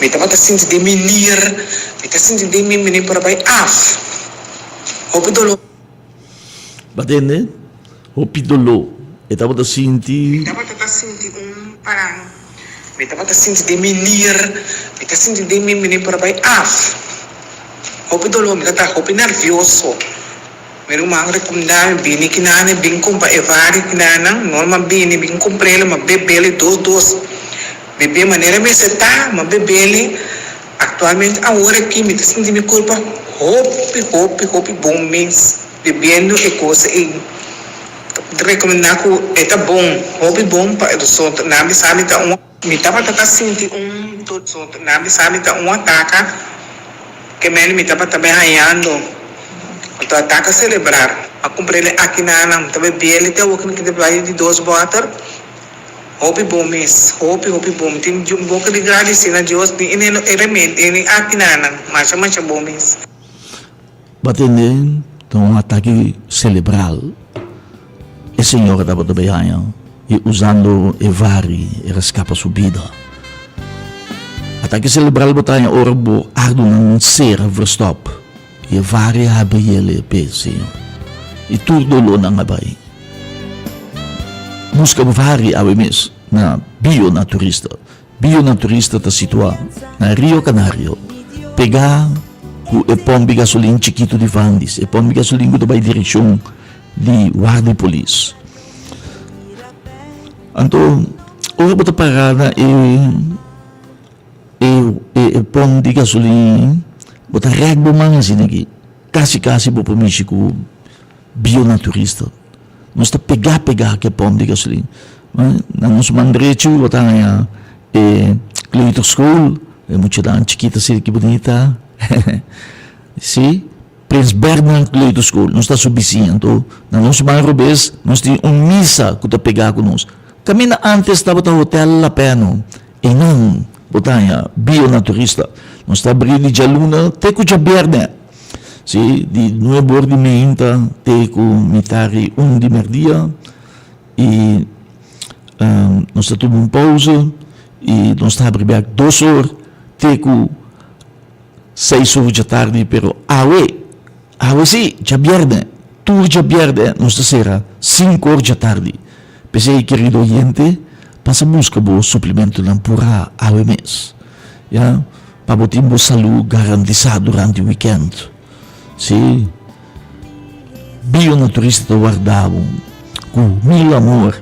E: mi tabata sinti den mi nir, mi ta sinti den mi mene por a bai af. Hopi doló.
A: Bo tende? Hopi doló. E tabata sinti.
E: Mi tabata ta sinti un paran. Mi tabata sinti den mi nir. Mi ta sinti den mi mene por a bai af. Hopi doló. Mi ta ta hopi nervioso. Mi ruman rekomendá mi bini kinana bin kumpra e vari kinana. No, mi bini bin kumpr'el, mi beb'el dos dos. Bebé manera mester ta, mi beb'el. Actualmente awor aki mi ta sinti mi curpa hopi hopi hopi bon mes bebiendo e cosa ey. Ta recomenda cu e ta bon, hopi bon pa e so nan bisa mi ta un. Mi tabata ta sinti un so nan bisa mi ta un ataca ke mende mi tabata bay hañando anto ataca celebrar. A cumprele aki na nan mi ta bebele te awor ki mi ta bay di dos boter. Hopi bon mes, hopi hopi bon. Mi tin boka di gradisí na Dios ni e remedi ni akinanan. Masha masha bon mes.
A: Bo a tende ta un atake celebral e señora tabata bay haña y usando e vari era scapa su bida. Atake celebral bo ta haña ora bo ardunan cera verstop y e vari a habri el e p'e señor y tur dolornan a bay. Busca bo vari awe mes na Bio Naturista. Bionaturista ta situá na Rio Canario, pegá ku e pòmp di gasolin chikitu di Vandis, e pòmp di gasolin ku ta bai direkshon di Warda di Polis. Anto, ora bo ta pará na e e pòmp di gasolin, bo ta rèk bo man asina aki, kasi kasi bo por mishi ku Bionaturista. Nos ta pegá pegá ku e pòmp di gasolin. Na nos man drechi bo ta haña e kleuterschool, e muchanan chikito asina ki bunita. Si, Prins Bernhard Kleuterschool, nos ta su bisiña. Anto na nos man robes nos tin un misa ku ta pegá ku nos. Kaminda ántes tabata Hotel La Peno, einan bo ta haña Bionaturista. Nos ta abrí di djaluna te ku djabièrnè. Sí, di nuebe or di meinta te ku mitar i un di merdia i nos ta tuma un pausa i nos ta habri bek dos or te ku seis or djatardi pero awe, awe sí, djabièrnè, tur djabièrnè nos ta sera sinku or djatardi. P'esei kerido oyente pasa buska bo suplementonan purá awe mes, ya. Pa bo tin bo salú garantisá durante wikènt. Sí, Bionaturista ta warda bo ku mil amor.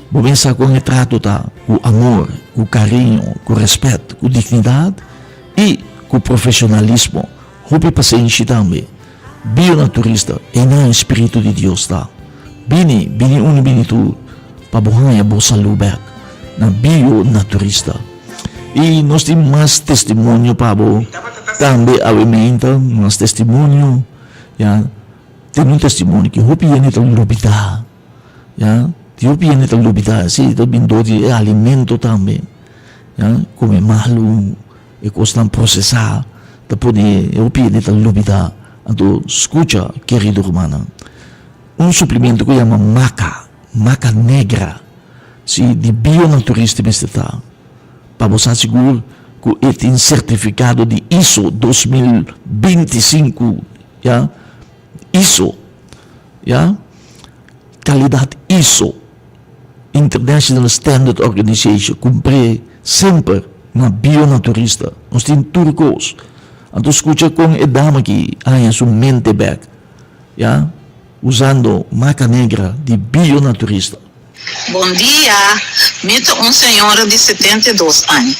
A: Bo ben sa kon e trato ta, ku amor, ku kariño, ku rèspèt, ku dignidat i ku profeshonalismo. Hopi pasenshi tambe. Bionaturista, einan e spiritu di Dios ta. Bini, bini unu bini tur, pa bo haña bo salú bèk na Bionaturista. I nos tin mas testimonio pa bo tambe awe meinta, mas testimonio, ya. Tin un testimonio ki hopi hende ta lubidá, ya. Tin hopi hende ta lubidá, si ta bin dor di e alimento tambe, ya, kome malu, e kosnan prosesá ta pone e hopi hende ta lubidá. Anto skucha, kerido rumannan, un suplemento ku yama maca, maca negra. Si di bionaturista mester ta, pa bo sa sigur ku e tin sertifikado di ISO 2025, ya, ISO, ya, kalidat ISO, International Standard Organization, kumpr'é semper na bionaturista. Nos tin tur kos. Anto skucha kon e dama aki haña su mente bèk, ya. Usando maca negra di bionaturista.
F: Bon dia, mi ta un señora di 72 aña.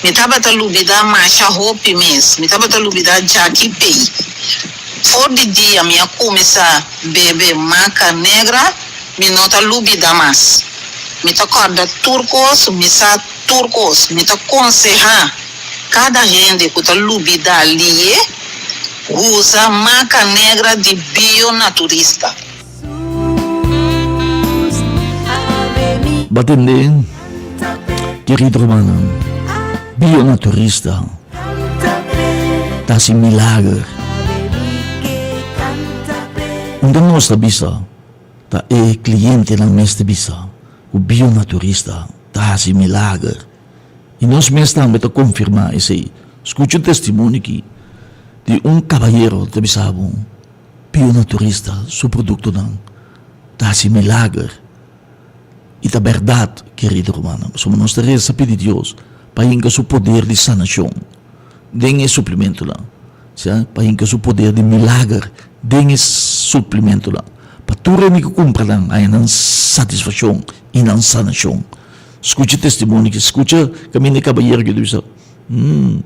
F: Mi tabata lubida masha hopi mes. Mi tabata lubida djaki pei. For di dia mi a cuminsa bebe maca negra, mi no ta lubida mas. Mi ta corda tur cos, mi sa tur cos. Mi ta conseha cada hende cu ta lubida lie. Usa maca negra di Bionaturista.
A: Bo a tende, kerido rumannan, Bionaturista ta hasi milager. Unda nos ta bisa, ta e klientenan mes ta bisa ku Bionaturista ta hasi milager. I nos mes tambe ta konfirmá esei. Skucha un testimonio aki di un kabayero ta bisa bo, Bionaturista su produktonan ta hasi milager. I ta bèrdat, kerido rumannan, pasobra nos ta resa pidi Dios pa hinka su poder di sanashon den e suplimentonan, sea, pa hinka su poder di milager den e suplimentonan, pa tur hende ku kumpra nan haña nan satisfakshon i nan sanashon. Skucha testimonio ki skucha kaminda e kabayero ki ta bisa, Hmm,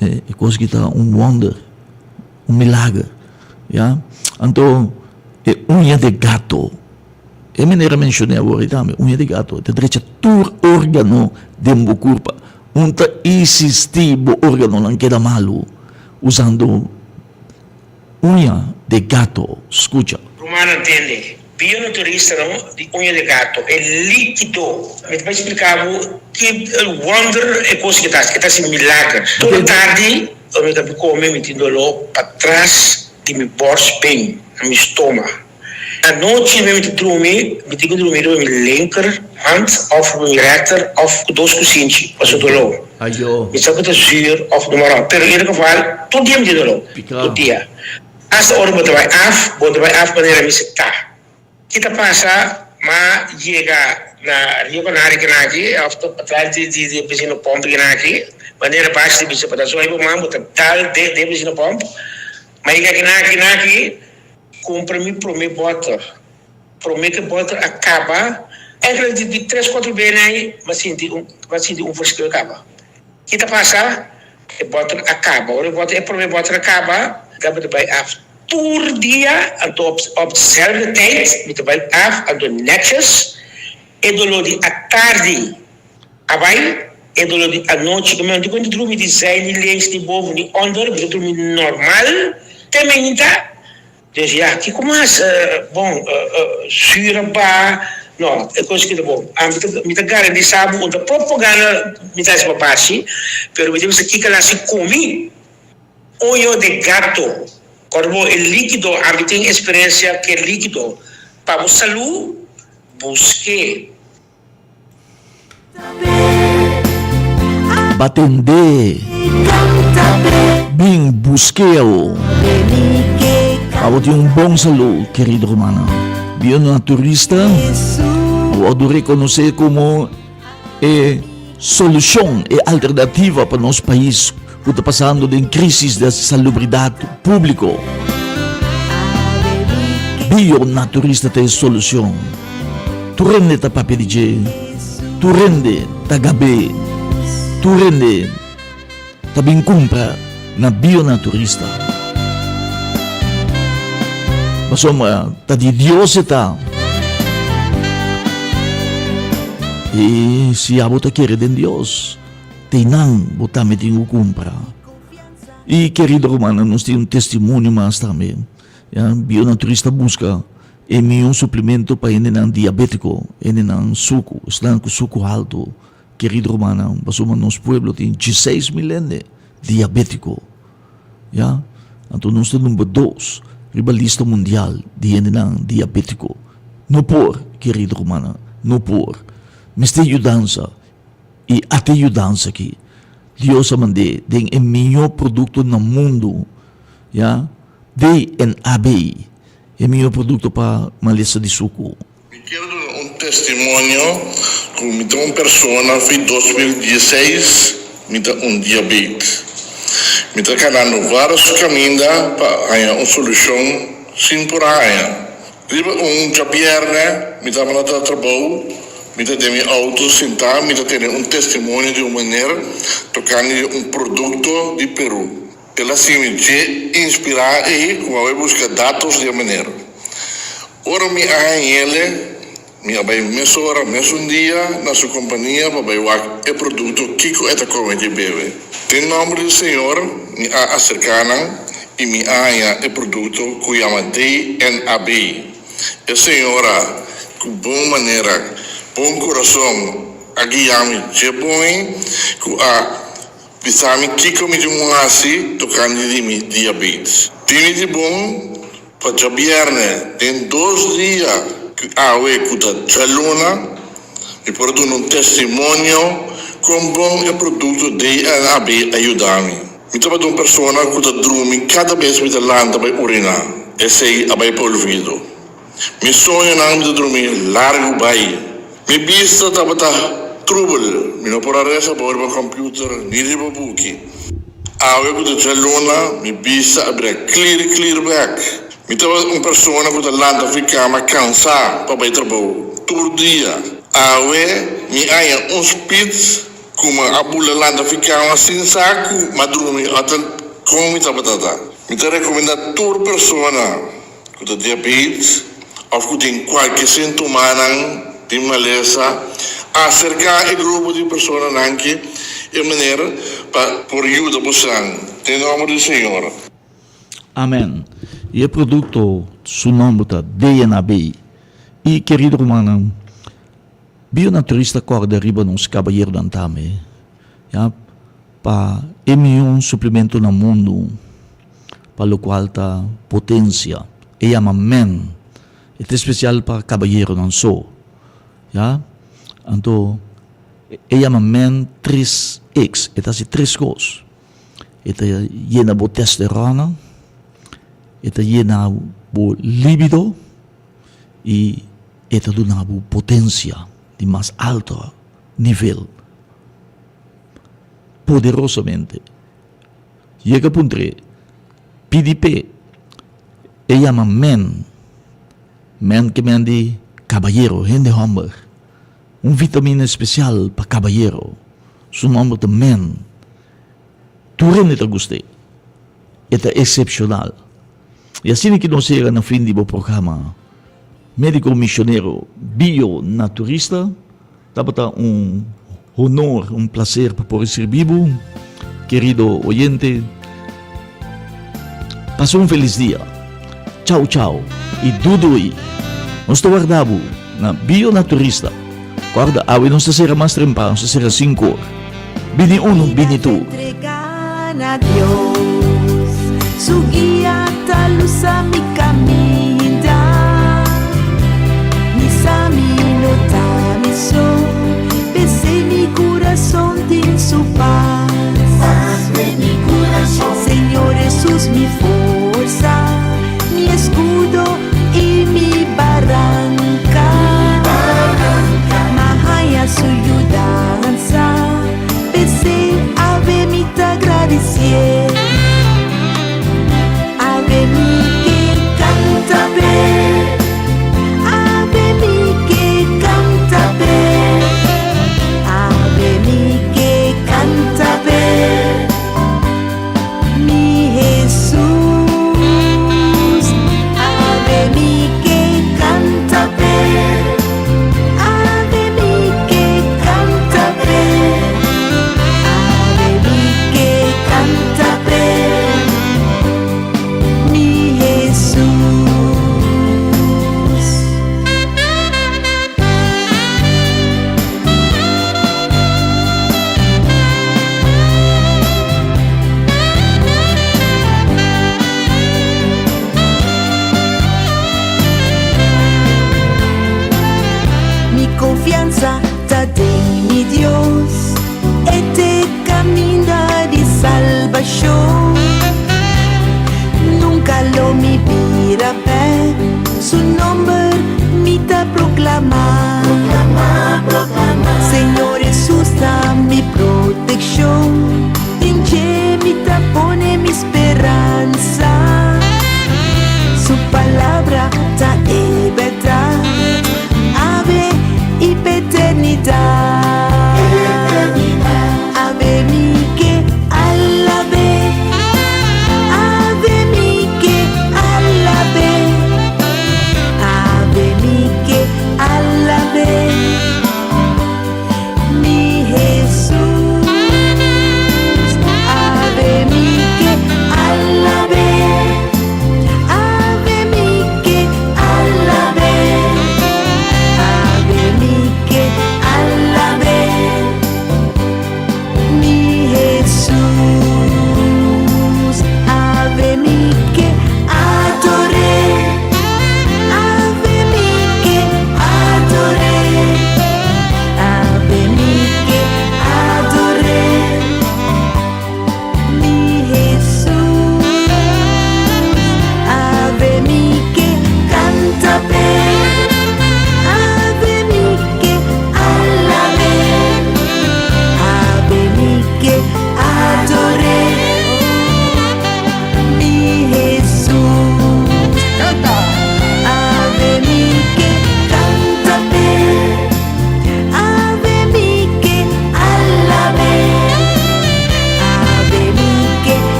A: e kos ki ta un wonder, un milager, ya. Anto e uña de gato, e manera menshoné awor ei tambe, uña de gato ta drecha tur organo den bo kurpa. Un ta insistí bo organonan keda malu usando uña de gato. Skucha.
E: Rumannan tende. Bionaturista no di uña de gato, e likido. Mi ta bai splika bo ki wonder e kos ki ta hasi, e ta hasi milager. Tur tardi ora mi ta kome mi tin doló patras di mi borstbeen, na mi stoma. Anochi mi ta drumi, mi tin ku drumi riba mi linker hand òf riba mi rèkter òf ku dos kusinchi pasobra doló. Mi sa ku ta zür òf no marò, pero in ieder geval tur dia mi tin doló, tur dia. Asta ora bo ta bai af, bo ta bai af manera mi sa ta. Ki ta pasa ma yega na Rio Canario kinaki of ta patras di di benzine pomp kinaki, manera bashi di bisa pa ta zoi bo man bo ta dal den den benzine pomp. Ma yega kinaki kinaki kumpra mi prome bòter. Prome ke bòter a kaba, enkele di di tres kuatro bene ai m'a sinti un m'a sinti un verschil kaba. Ki ta pasa? E bòter a kaba. Ora e bòter, e promé bòter a kaba, mi ta bai af tur dia, anto op op dezelfde tijd mi ta bai af, anto netjes. E doló di atardi a bai, e doló di anochi, mi no tin ku drumi di zij, ni links, ni boven, ni onder, mi ta drumi normal te mainta. Dus ya, kiko mas? Bon, zuur a baha, no, e kos ki ta bon. Ami ta, mi ta garantisa bo, un ta propaganda mi ta hasi pa bashi, pero mi ta bisa kiko el hasi ku mi. Oyo de gato, kòrda bo e likido, ami tin eksperensia ku e likido. Pa bo salú, busk'é.
A: Batendé, bin busk'é awo. Pa bo tin un bon salú, kerido rumannan. Bionaturista a wòrdu rekonosé komo e solushon, e alternativa pa nos pais ku ta pasando den krísis di salubridat públiko. Bionaturista ta e solushon. Tur hende ta papia di dje, tur hende ta gab'é, tur hende ta bin kumpra na Bionaturista. Pasobra ta di Dios e ta. I si abo ta kere den Dios, teinan bo tambe tin ku kumpra. I kerido rumannan, nos tin un testimonio mas tambe. Ya, Bionaturista buska E mihó suplemento pa hendenan diabétiko, hendenan suku, esnan ku suku haltu. Kerido rumannan, pasobra nos pueblo tin dieseis mil hende diabétiko, ya. Anto nos ta number dos riba lista mundial di hendenan diabétiko. No por, kerido rumannan, no por. Mester yudansa i ata e yudansa aki Dios a mand'é den e mihó produkto na mundu, ya, DNAB. E mihó produkto pa malesa di suku.
G: Mi kier duna un testimonio ku mi ta un persona fi 2016 mi ta un diabet. Mi ta kanando vários kaminda pa haña un solushon sin por a haña. Riba un djabièrnè mi tabata na trabou, mi ta den mi outo sintá mi ta tene un testimonio di un meneer tokante di un produkto di Peru. El a simi dje inspirá ei ku a bai buska datos di e manera. Ora mi a hañ'ele, mi a bai mesora, mesun dia, na su kompania pa bai wak e produkto kiko e ta kome dje bebe. Den nòmber di Señor mi a aserká nan i mi a haña e produkto ku yama DNAB. E señora ku bon manera, bon kurason a guia mi dje bon ku a. Bisa mi kiko mi tin ku hasi tokante di mi diabetes. Tin mi di bon pa djabièrnè den dos dia ku awe ku ta djaluna mi por a duna un testimonio kon bon e produkto DNAB a yuda mi. Mi tabata un persona ku ta drumi kada bes mi ta lanta bai uriná, esei a bai pa olvido. Mi soñonan mi ta drumi largu bai. Mi bista tabata trubel, mi no por a resa bo riba computer ni riba buki. Awe ku ta djaluna mi bista a bira klir klir bek. Mi tabata un persona ku ta lanta fi kama kansa pa bai trabou tur dia. Awe mi haña un spit ku mi a bula lanta fi kama sin sa ku m'a drumi ota kon mi tabata ta. Mi ta rekomenda tur persona. Ku ta diabetes òf ku tin kualke sintomanan di malesa, aserká e grupo di personanan ki e manera pa por yuda bosan. Den nòmber di Señor.
A: Amen. I e produkto su nòmber ta DNAB. I kerido rumannan, Bionaturista kòrda riba nos kabayeronan tambe, ya, pa e mihó suplemento na mundu pa lokual ta potensia. E yama men. E ta espesial pa kabayeronan so, ya. Anto e yama men tres X, e ta hasi tres kos. E ta yena bo testosterona, e ta yena bo libido i e ta duna bo potensia di mas alto nivel, poderosamente. Yega puntr'é, pidi p'e, e yama men, men ke men di kabayero, hende hòmber, un vitamina espesial pa kabayero, su nòmber ta men. Tur hende ta gust'é, e ta eksepshonal. I asina ki nos yega na fin di bo programa Médiko Misionero Bio Naturista. Tabata un honor, un placer pa por sirbi bo, kerido oyente. Pasa un felis dia. Chau chau i dudui. Nos ta warda bo na Bio Naturista. Corda, awe nos ta sera mas trempa, nos ta sera sinku or. Bini unu, bini tur.
H: Na Dios, su guia ta lusa mi caminda. Mi sa mi no ta mi so, p'esei mi curason tin su paz. Señor Hesus mi forsa, mi escudo y mi baranca. M'a haña su yudansa, p'esei awe mi ta gradicié. Awe mi ke canta p'e, awe mi ke canta p'e, awe mi ke canta p'e, mi Hesus.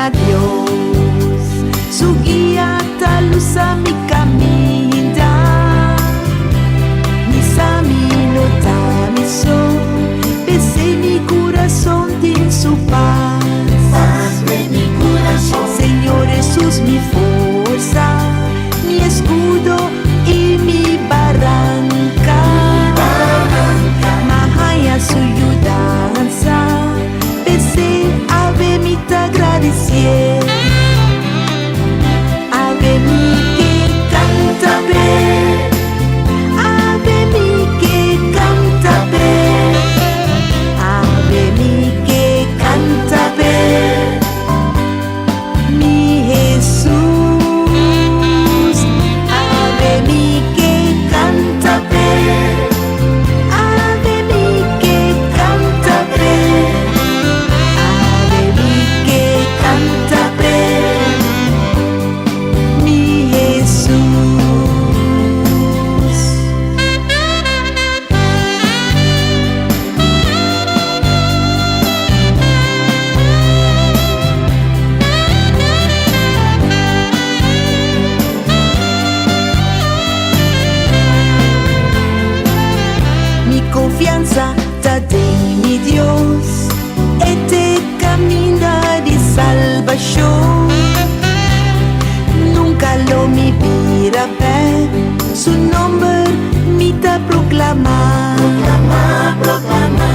H: na Dios. Su guia ta lusa mi kaminda. Mi sa mi no ta mi so, p'esei mi kurason tin su pas. Señor Hesus mi forsa, mi eskudo i mi baranka. M'a haña su yudansa, p'esei awe mi ta gradisié. Awe mi ke kanta p'e, awe mi ke kanta p'e, awe mi ke kanta p'e. Mi Hesus, awe mi ke kanta p'e, awe mi ke kanta p'e, awe mi ke kanta p'e, mi Hesus. Mi konfiansa ta den mi Dios, E t'e kaminda di salbashon. Nunka lo mi bira bèk, Su nòmber mi ta proklamá.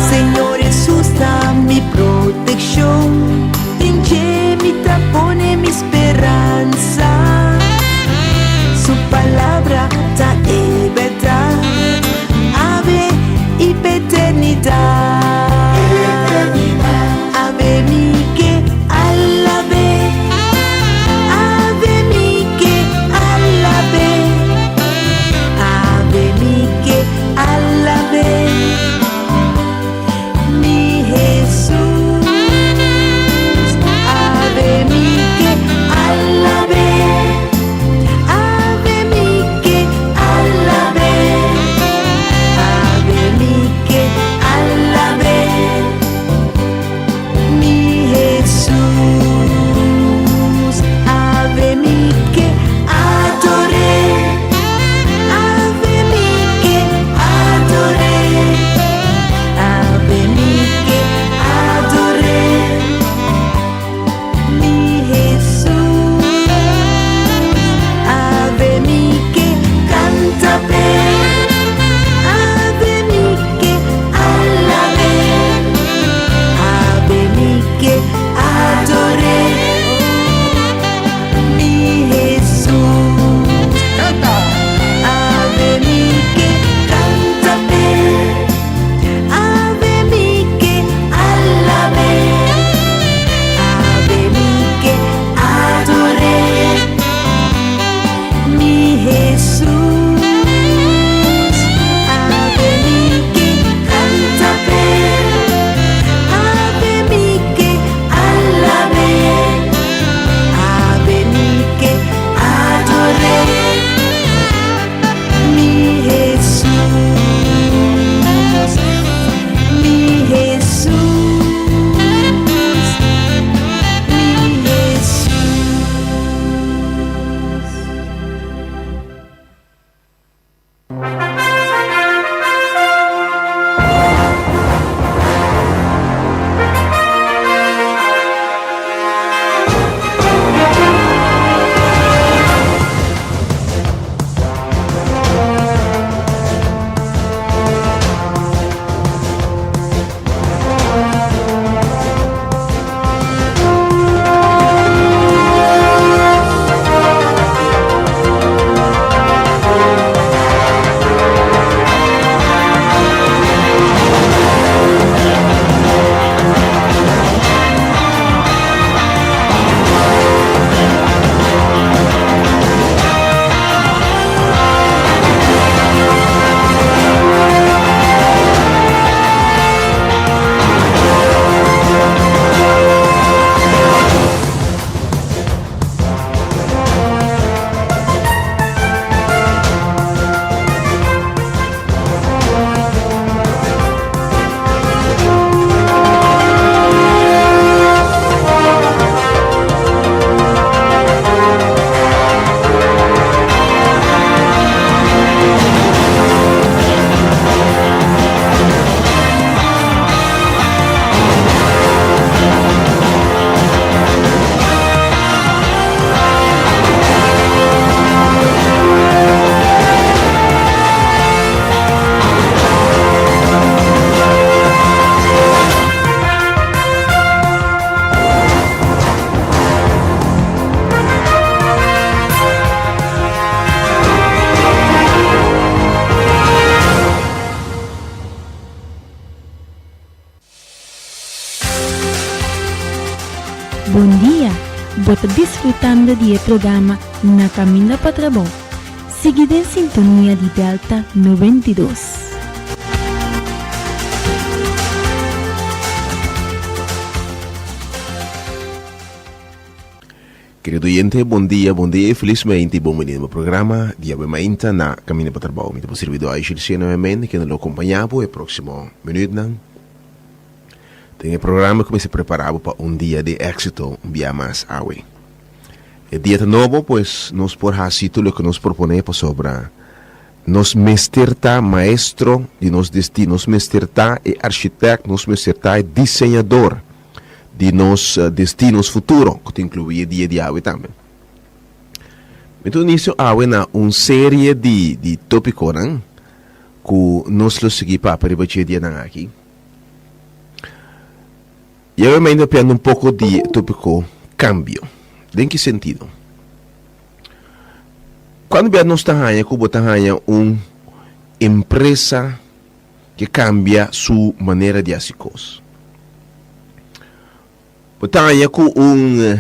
H: Señor Hesus ta mi protekshon, den dje mi ta pone mi speransa. Su palabra ta e bèrdat, awe i pa eternidat. Awe mi ke alab'é, awe mi ke alab'é, awe mi ke alab'é, mi Hesus, awe mi ke alab'é.
I: Bon dia! Bo ta disfrutando di e programa Na Caminda pa Trabou. Sigui den sintonia di Delta 92.
J: Kerido oyente, bon dia, bon dia y felis mainta y bon bini na bo programa di awe mainta na Caminda pa Trabou. Mi ta bo servidor Aisha Lucia nuevamente kende lo acompaña bo e proximo minuutnan den e programa cu mester prepara bo pa un dia di exito un bia mas awe. E dia ta nobo, pues nos por haci tur loke nos propone pasobra nos mester ta maestro di nos destino, nos mester ta e architect, nos mester ta e diseñador di nos destino, nos futuro, cu ta inclui e dia di awe tambe. Mi ta inicio awe na un serie di di topiconan cu nos lo sigui papia riba dje dianan aki. Y awe mi a papiando un poco di e topico cambio. Den ki sentido? Cuando bia nos ta haña cu bo ta haña un empresa ke cambia su manera di haci cos? Bo ta haña cu un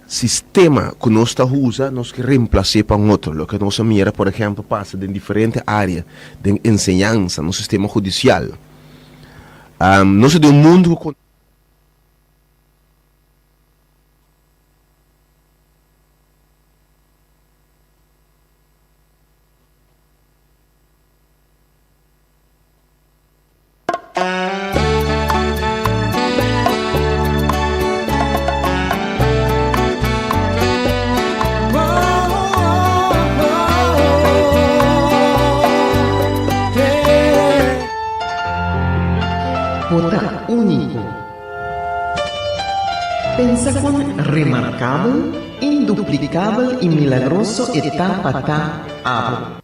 J: sistema cu nos ta usa nos ke reemplace pa un otro. Loke nos a mira por ehempel pasa den diferente area, den enseñansa, nos sistema hudicial. Nos ta den un mundo cu.
K: Bo ta úniko. Pensa kon remarkabel, induplikabel i milagroso e ta pa ta abo.